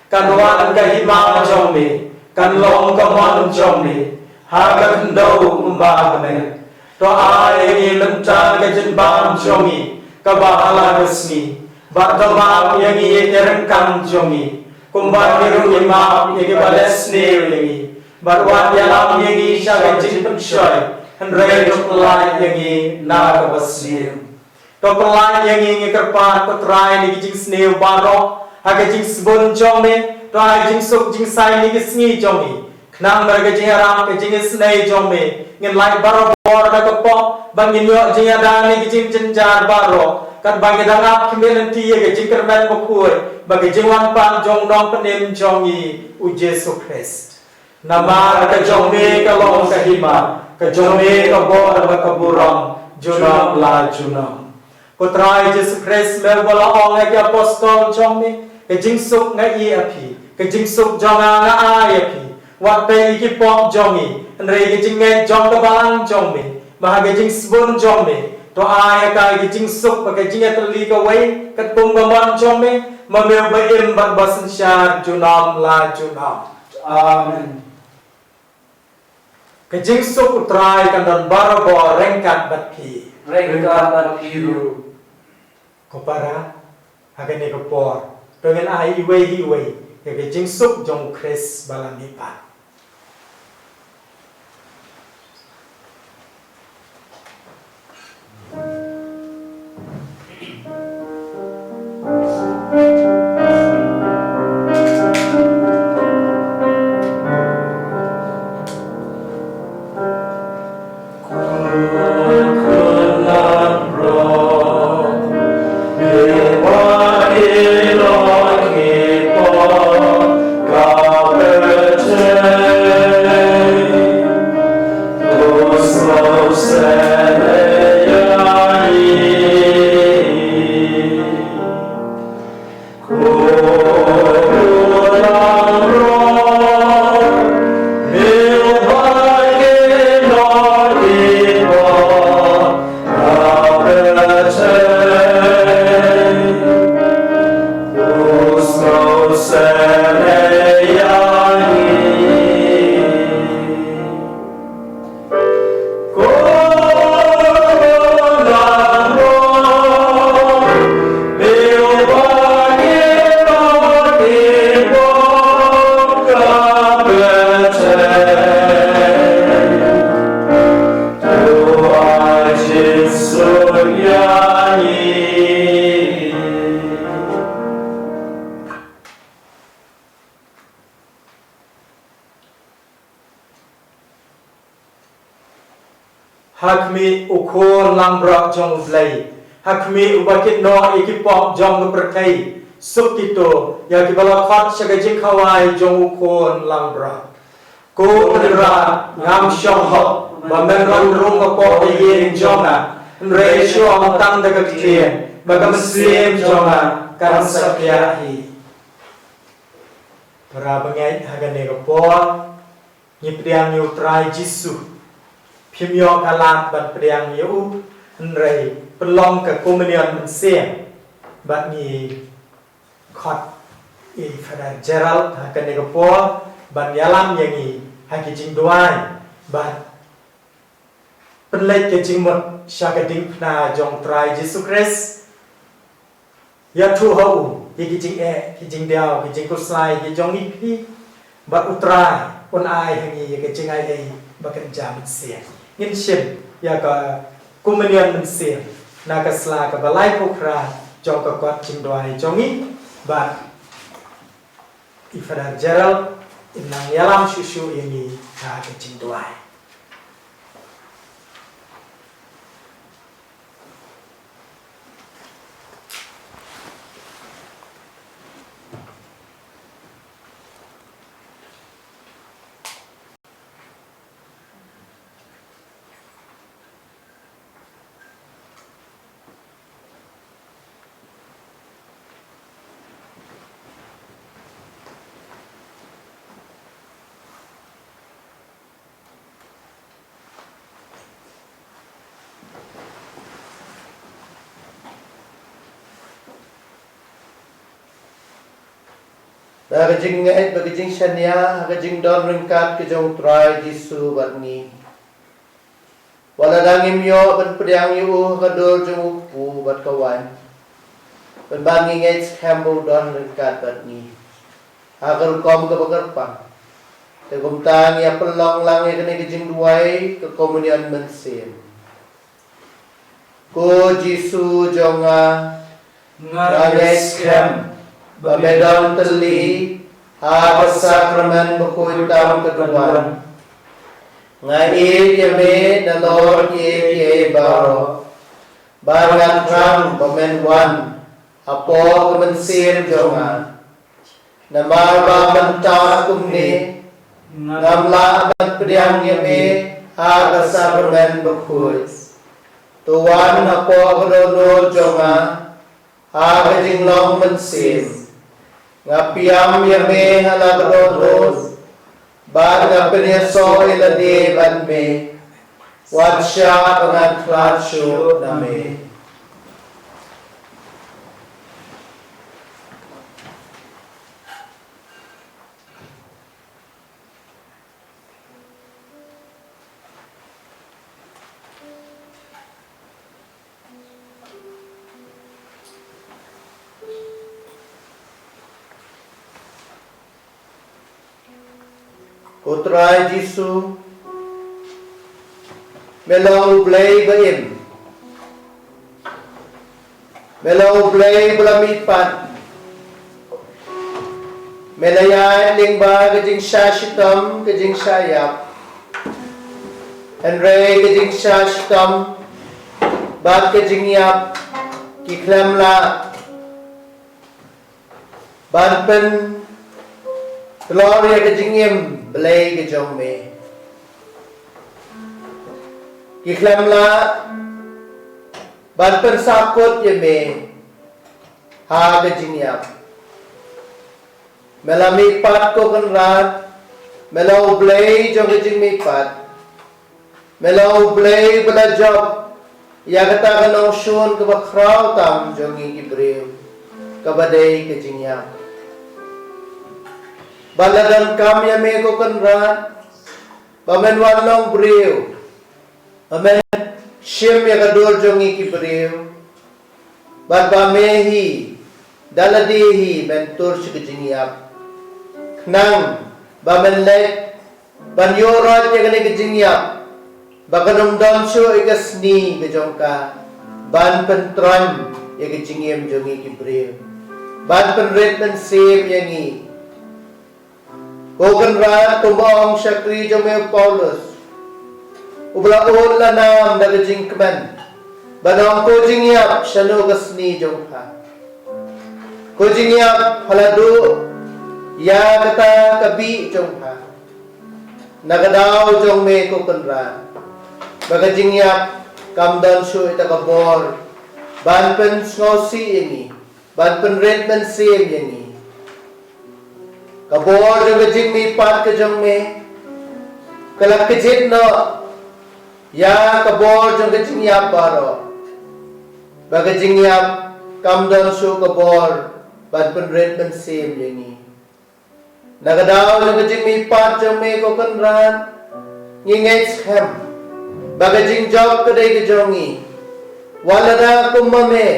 kan wan ka hima jong me, kan long ka mon jong me ha ka khyndew kumba ha bneng. To ai ïa ngi mynta ka jingbam jong ngi kaba ha la ka sngi, bad to map ïa ngi ïa ki ryngkang jong ngi, kumba ngi ruh ngi map ïa kiba leh sniew ïa ngi, bad wat ïalam ïa ngi sha ka jingpynshoi, hynrei to pyllait ïa ngi na kaba sniew. To pyllait ïa ngi, ngi kyrpad, ko Trai, na ki jingsniew baroh ha ka jingsbun jong me. To ai jingsuk jingsaiñ na ki sngi jong ngi, khnang ba da ka jingïarap, ka jingisynei jong me, ngin lait barabor da ka pop, ba ngin ïoh jingïada na ki jingjynjar baroh, katba ngi dang ap khmih lynti ïa ka jingkyrmen bakhuid bad ka jingwan pat jong u Nongpynim jong ngi, u Jisu Khrist. Namar ka jong me ka long ka hima, ka jong me ka bor bad ka burom, junom la junom. Ko Trai Jisu Khrist, me uba la ong ha ki apostol jong me, ka jingsuk nga ai ïa phi, ka jingsuk jong nga nga ai ïa phi. Wat peit ïa ki pop jong ngi, hynrei ïa ka jingngeit jong ka balang jong me. Ba ha ka jingsbun jong me, to ai ïa ka ka jingsuk bad ka jingïatylli kawei, katkum ka mon jong me, ma me uba im bad ba synshar junom la junom. Amen. Ka jingsuk u Trai kan don barabor ryngkat bad phi. Ryngkat bad phi ruh. Ko para, ha kane ka por, to ngin ai iwei iwei ïa ka jingsuk jong u Khrist ba la mihpat. Ha khmih u Khun langbrot jong U Blei, ha khmih uba kit noh ïa ki pop jong ka pyrthei, suk kito ïa kiba la khot sha ka jingkhawai jong u Khun langbrot. Ko Kynrad, ngam shong hok ba men wan rung hapoh ka ïing jong nga, hynrei shu ong tang da ka ktien, ba ka mynsiem jong nga kan sa phiah hi. Para bangeit, ha kane ka por ngi pdiang ïa u Trai Jisu. Phim ïoh ka lad ban pdiang ïa u, hynrei pynlong ka komunion mynsiem. Bad ngi khot ïa i Father Gerald ha kane ka por ban ïalam ïa ngi ha ki jingduwai bad pynleit ka jingmut sha ka diengphna jong u Trai Jisu Khrist. Ïathuh ha u ïa ki jingeh, ki jingdiaw, ki jingkhuslai ki jong ngi phi. Bad u Trai un ai ha ngi ïa ka jingai ei ba kynja mynsiem. Ngin shim ïa ka komunion mynsiem na ka sla kaba laiphew phra jong ka kot jingduwai jong ngi. Bad i Father Gerald in nang ïalam shuh shuh ïa ngi ha ka jingduwai. Da ka jingngeit bad ka jingshaniah ha ka jingdon ryngkat ka jong u Trai Jisu bad ngi. Wat la dang ngim ïoh ban pdiang ïa u ha ka dur jong u kpu bad ka waiñ, pynban ngi ngeit skhem ba u don ryngkat bad ngi. Ha ka rukom kaba kyrpang, te kumta ngi ïa pynlong lang ïa kane ka jingduwai ka komunion mynsiem. Ko Jisu jong nga, nga ngeit skhem ba me don tylli ha ka sakramen bakhuid tam ka dang wan. Nga ïeit ïa me nalor kiei kiei baroh. Bad nga thrang ba men wan hapoh ka mynsiem jong nga. Namar ba mynta kumne ngam lah ban pdiang ïa me ha ka sakramen bakhuid. To wan hapoh ka dohnud jong nga ha ka jinglong mynsiem. Nga pdiang ïa me ha la ka dohnud bad nga pynïasoh ïa lade bad me. Wat shah ba ngan khlad shuh na me. Ko Trai Jisu, me long U Blei ba im. Me long U Blei ba la mihpat. Me la ïaid lyngba ka jingshah shitom, ka jingshah ïap. Hynrei ka jingshah shitom bad ka jingïap ki khlem lah ban pynlong ïa ka jingim Blei ka jong me. Ki khlem lah ban pynsahkut ïa me ha ka jingïap. Me la mihpat, ko Kynrad, me long U Blei jong ka jingmihpat. Me long U Blei ba la jop ïa kata ka nongshun kaba khraw tam jong ngi ki briew, kaba dei ka jingïap. Ba la donkam ïa me, ko Kynrad, ba men wan long briew, ba men shim ïa ka dur jong ngi ki briew. Bad ba me hi, da lade hi men tur sha ka jingïap. Khnang ba men leit ban ïoh roi ïa kane ka jingïap, ba kan ym don shuh ïa ka sngi ka jong ka ban pyntroiñ ïa ka jingim jong ngi ki briew, ban pynrit mynsiem ïa ngi. Ko Kynrad, kumba ong shakri jong me u Paulus, uba la ud la nam da ka jingkmen, ban ong, ko jingïap, shano ka sni jong pha? Ko jingïap, pha la duh ïa kata ka bih jong pha? Na ka daw jong me, ko Kynrad, ba ka jingïap kam don shuh ïa ka bor ban pynsngewsih ïa ngi, ban pynrit mynsiem ïa ngi. Ka bor jong ka jingmihpat ka jong me ka la kjit noh ïa ka bor jong ka jingïap baroh. Ba ka jingïap kam don shuh ka bor ban pynrit mynsiem ïa ngi. Na ka daw jong ka jingmihpat jong me, ko Kynrad, ngi ngeit skhem ba ka jingjop ka dei ka jong ngi. Wat lada kumba me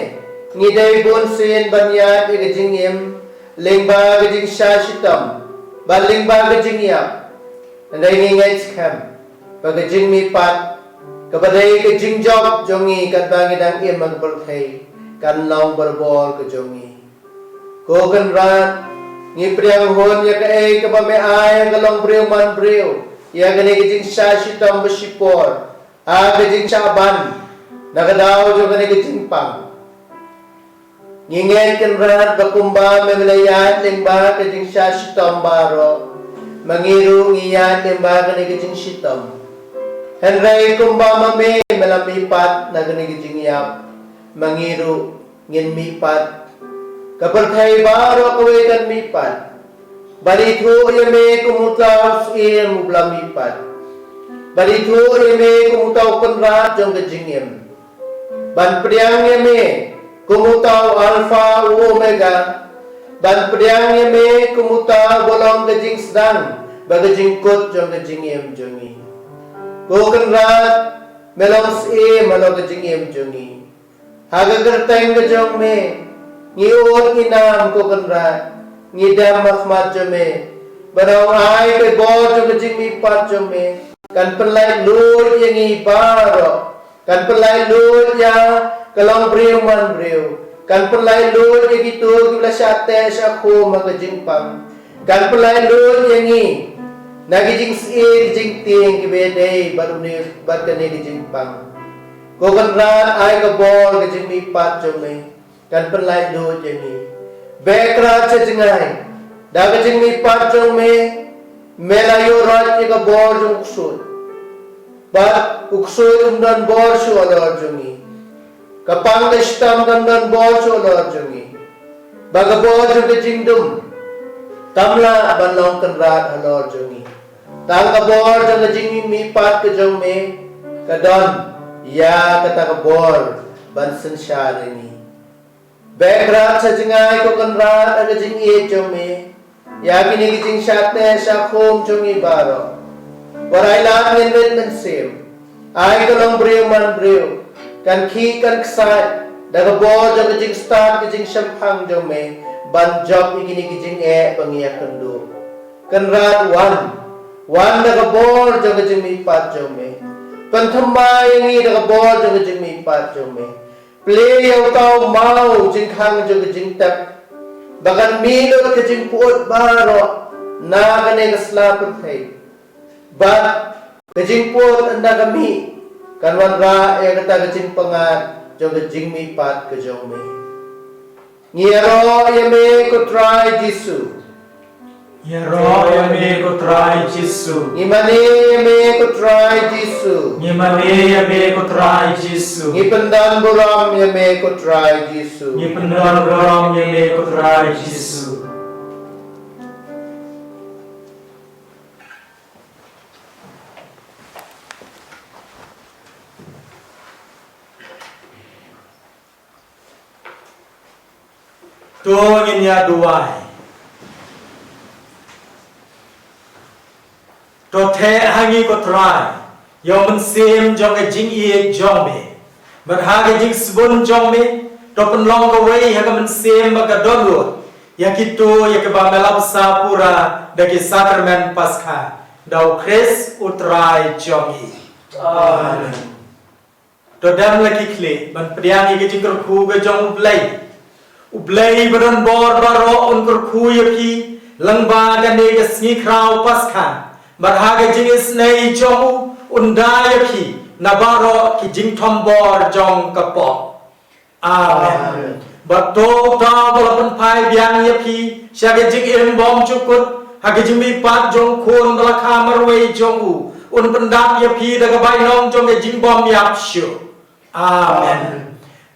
ngi dei bunsien ban ïaid ïa ka jingim lyngba ka jingshah shitom bad lyngba ka jingïap, hynrei ngi ngeit skhem ba ka jingmihpat, kaba dei ka jingjop jong ngi katba ngi dang im ha ka pyrthei, kan long barabor ka jong ngi. Ko Kynrad, ngi pdiang hun ïa kaei kaba me ai ha ka long briew man briew, ïa kane ka jingshah shitom ba shipor, ha ka jingshah ban na ka daw jong kane ka jingpang. Ngi ngeit, Kynrad, ba kumba me la ïaid lyngba ka jingshah shitom baroh, ma ngi ruh ngi ïaid lyngba kane ka jingshitom. Hynrei kumba ma me me la mihpat na kane ka jingïap, ma ngi ruh ngin mihpat. Ka pyrthei baroh kawei kan mihpat. Bad ithuh ïa me kum uta u Syiem uba la mihpat. Bad ithuh ïa me kum uta u Kynrad jong ka jingim, ban pdiang ïa me kum uta u Alpha u Omega. Ban pdiang ïa me kum uta uba long ka jingsdang bad ka jingkut jong ka jingim jong ngi. Ko Kynrad, me long Syiem halor ka jingim jong ngi. Ha ka kyrteng ka jong me ngi ud, ngi nam, ko Kynrad, ngi dem ha khmat jong me. Ban ong, ai ka bor jong ka jingmihpat jong me kan pynlait luid ïa ngi baroh. Kan pynlait luid ïa ka longbriew manbriew. Kan pynlait luid ïa kito kiba la shah teh shah khum ha ka jingpang. Kan pynlait luid ïa ngi na ki jingsheptieng, ki jingtieng kiba ïadei bad une, bad kane ka jingpang. Ko Kynrad, ai ka bor ka jingmihpat jong me kan pynlait luid ïa ngi. Beh Kynrad, sha jngai da ka jingmihpat jong me, me la ïoh rat ïa ka bor jong u ksuid. Bad u ksuid um don bor shuh halor jong ngi. Ka pang ka shitom kam don bor shuh halor jong ngi. Bad ka bor jong ka jingdum kam lah ban long kynrad halor jong ngi. Tang ka bor jong ka jingmihpat ka jong me ka don ïa kata ka bor ban synshar ïa ngi. Beh Kynrad, sha jngai ko Kynrad ha ka jingïeit jong me ïa kine ki jingshah teh shah khum jong ngi baroh. Wat ai lad ngin rit mynsiem. Ai ka longbriew manbriew kan khih kan ksai da ka bor jong ka jingstad ka jingshemphang jong me ban jop ïa kine ki jingeh ba ngi ïakynduh. Kynrad, wan, wan da ka bor jong ka jingmihpat jong me. Pynthymmai ïa ngi da ka bor jong ka jingmihpat jong me. Plie ïa uta u maw jingkhang jong ka jingtep ba kan mih lut ka jingpyut baroh na kane ka sla pyrthei. Bad ka jingpyut ynda ka mih kan wanrah ïa kata ka jingpyngngad jong ka jingmihpat ka jong me. Ngi ïaroh ïa me ko Trai Jisu. Ngi ïaroh ïa me ko Trai Jisu. Ngi mane ïa me ko Trai Jisu. Ngi mane ïa me ko Trai Jisu. Ngi pyndon burom ïa me ko Trai Jisu. Ngi pyndon burom ïa me ko Trai Jisu. To ngin ïa duwai. To theh ha ngi ko Trai ïa u mynsiem jong ka jingïeit jong me. Bad ha ka jingsbun jong me to pynlong kawei ha ka mynsiem bad ka dohnud ïa kito ïa kiba me la bsa pura da ki sakramen Paskha, da u Khrist u Trai jong ngi. Amen. To dang la ki khlieh ban pdiang ïa ka jingkyrkhu ka jong U Blei. U Blei ba don bor baroh un kyrkhu ïa phi lyngba kane ka sngi khraw Paskha. Bad ha ka jingisynei jong u un da ïa phi na baroh ki jingthombor jong ka pop. Amen. Amen. Bad to uta uba la pynphai biang ïa phi sha ka jingim bymjukut ha ka jingmihpat jong u Khun ba la kha marwei jong u, un pyndap ïa phi da ka bainong jong ka jingbymïap shuh. Amen. Amen.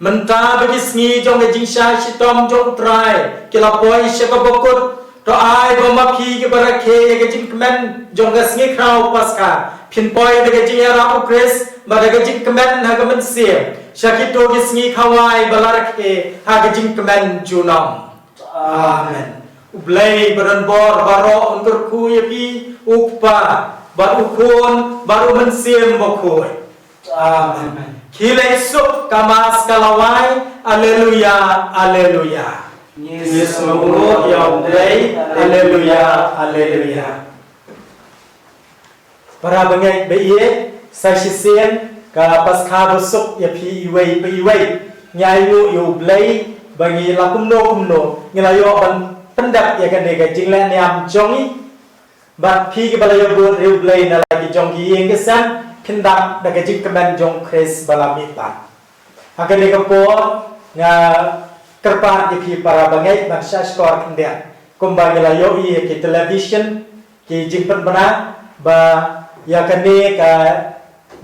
Mynta ba ki sngi jong ka jingshah shitom jong U Trai ki la poi sha kaba kut, to ai ba ma phi kiba rakhe ïa ka jingkmen jong ka sngi khraw Paskha phin poi da ka jingïarap U Khrist bad da ka jingkmen ha ka mynsiem sha kito ki sngi khawai ba la rakhe ha ka jingkmen junom. Amen. U Blei ba don bor baroh un kyrkhu ïa phi, U Kpa bad U Khun bad U Mynsiem Bakhuid. Amen. Khie leit suk, ka Mass ka la wai. Alleluia, alleluia. Ngi sngewbha ïa U Blei. Alleluia, alleluia. Para bangeit ba ïeit, sa shisien ka Paskha basuk ïa phi iwei pa iwei. Ngi ainguh ïa U Blei ba ngi la kumno kumno ngi la ïoh ban pyndep ïa kane ka jingleh niam jong ngi. Bad phi kiba la ïabud da U Blei na la ki jong ki ïing ki sem, phin dap da ka jingkmen jong Khrist ba la mihpat. Ha kane ka por nga kyrpad ïa phi para bangeit ban shah shkor khyndiat kumba ngi la ïohi ïa ki television, ki jingpynbna ba ïa kane ka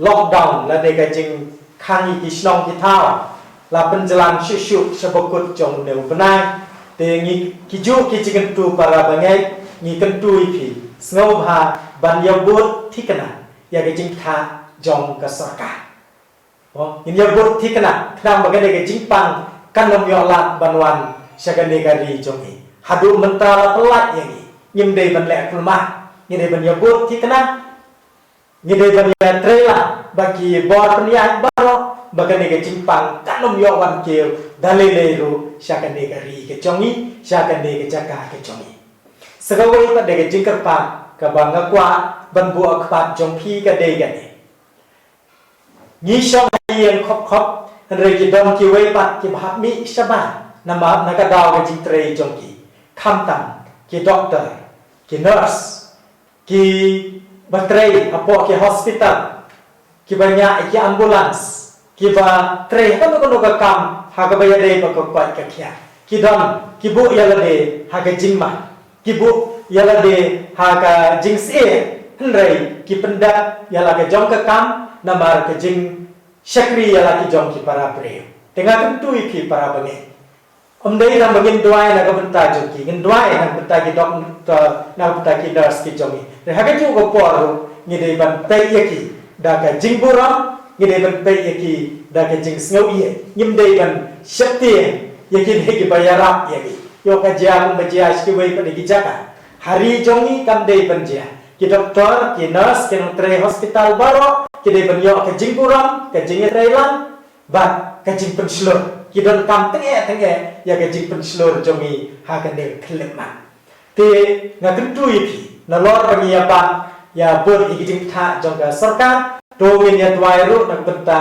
lockdown lane ka jingkhang ïa ki shnong ki thaw la pynjlan shuh shuh sha bakut jong une u bnai. Te ngi, kijuh ki jingkyntu para bangeit, ngi kyntu ïa phi sngewbha ban ïabud thikna ïa ka jingthoh jong ka sorkar. Ngin ïabud thikna khnang ba kane ka jingpang kan ym ïoh lad ban wan sha kane ka ri jong ngi. Haduh mynta la pyllait ïa ngi, ngim dei ban leh kulmar, ngi dei ban ïabud thikna. Ngi dei ban ïatrei lang bad ki bor pynïaid baroh ba kane ka jingpang kan ym ïoh wan kiew da lei lei ruh sha kane ka ri ka jong ngi, sha kane ka jaka ka jong ngi. Sa kawei pat de ka jingkyrpad kaba nga kwah ban buh ha khmat jong phi ka dei kane. Ngi shong ha ïing khop khop, hynrei ki don kiwei pat kiba hap mih shabar namar na ka daw ka jingtrei jong ki, khamtam ki doktor, ki nurse, kiba trei hapoh ki hospital, kiba ñiah ïa ki ambulance, kiba trei ha kano kano ka kam ha kaba ïadei bad ka koit ka khiah. Ki don, ki buh ïa lade ha ka jingma, ki buh ïa lade ha ka jingsyier, hynrei ki pyndep ïa la ka jong ka kam namar ka jingshakri ïa la ki jong ki para briew. Te nga kyntu ïa phi para bangeit, ym dei tang ba ngin duwai na ka bynta jong ki, ngin duwai na ka bynta ki doktor, na ka bynta ki nurse ki jong ngi. Te ha kajuh ka por ruh ngi dei ban peit ïa ki da ka jingburom, ngi dei ban peit ïa ki da ka jingsngewsih. Ngim dei ban sheptieng ïa ki dei kiba ïarap ïa ngi. Ïoh ka jia kumba jia sha kiwei pat ki jaka. Ha ri jong ngi kam dei ban jia. Ki doktor, ki nurse, ki nongtrei hospital baroh ki dei ban ïoh ka jingburom, ka jingïatreilang bad ka jingpynshlur. Ki donkam tyngeh tyngeh ïa ka jingpynshlur jong ngi ha kane ka khyllipmat. Te nga kyntu ïa phi nalor ba ngi ïa ban ïa bud ïa ki jingthoh jong ka sorkar, to ngin ïa duwai ruh na ka bynta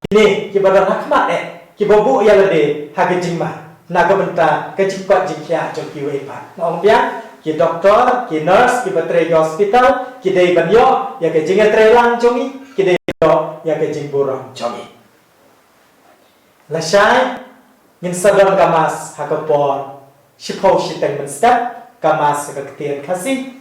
kine kiba don ha khmat eh, kiba buh ïa lade ha ka jingma na ka bynta ka jingkoit jingkhiah jong kiwei pat. Nga ong biang, ki doktor, ki nurse kiba trei ki hospital ki dei ban ïoh ïa ka jingïatreilang jong ngi, ki dei ban ïoh ïa ka jingburom jong ngi. Lashai ngin sa don ka mass ha ka por shiphew shiteng mynstep, ka mass ha ka ktien Khasi.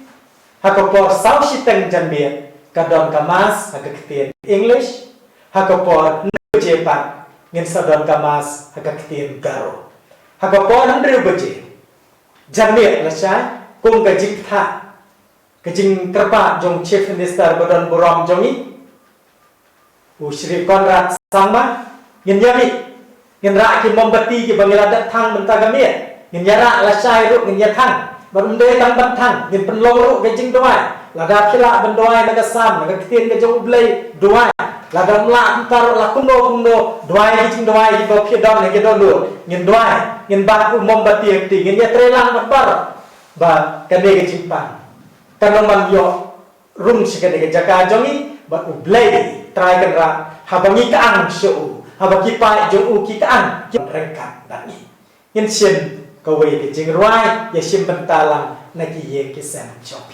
Ha ka por saw shiteng janmiet ka don ka mass ha ka ktien English. Ha ka por hynriew baje pat ngin sa don ka mass ha ka ktien Garo. Ha ka por hynriew baje janmiet lashai, kum ka jingthoh, ka jingkyrpad jong Chief Minister ba don burom jong ngi, u Shri Conrad Sangma, ngin ïa mih, ngin rah ki mombati kiba ngi la dep thang mynta ka miet, ngin ïa rah lashai ruh, ngin ïa thang. Bad ym dei tang ban thang, ngin pynlong ruh ka jingduwai. Lada phi lah ban duwai na ka Salm, na ka ktien ka jong U Blei, duwai. Lada ym lah kumta ruh, la kumno kumno, duwai ki jingduwai kiba phi don ha ki dohnud. Ngin duwai, ngin bat u mombati ha kti, ngin ïatreilang bad baroh ba kane ka jingpang kan ym man ïoh rung sha kane ka jaka jong ngi, bad U Blei Trai Kynrad, haba ngi kyang sha u, haba ki paid jong u ki kyang, ki ryngkat bad ngi. Ngin shim kawei ka jingrwai ïa shim bynta lang na ki ïing ki sem jong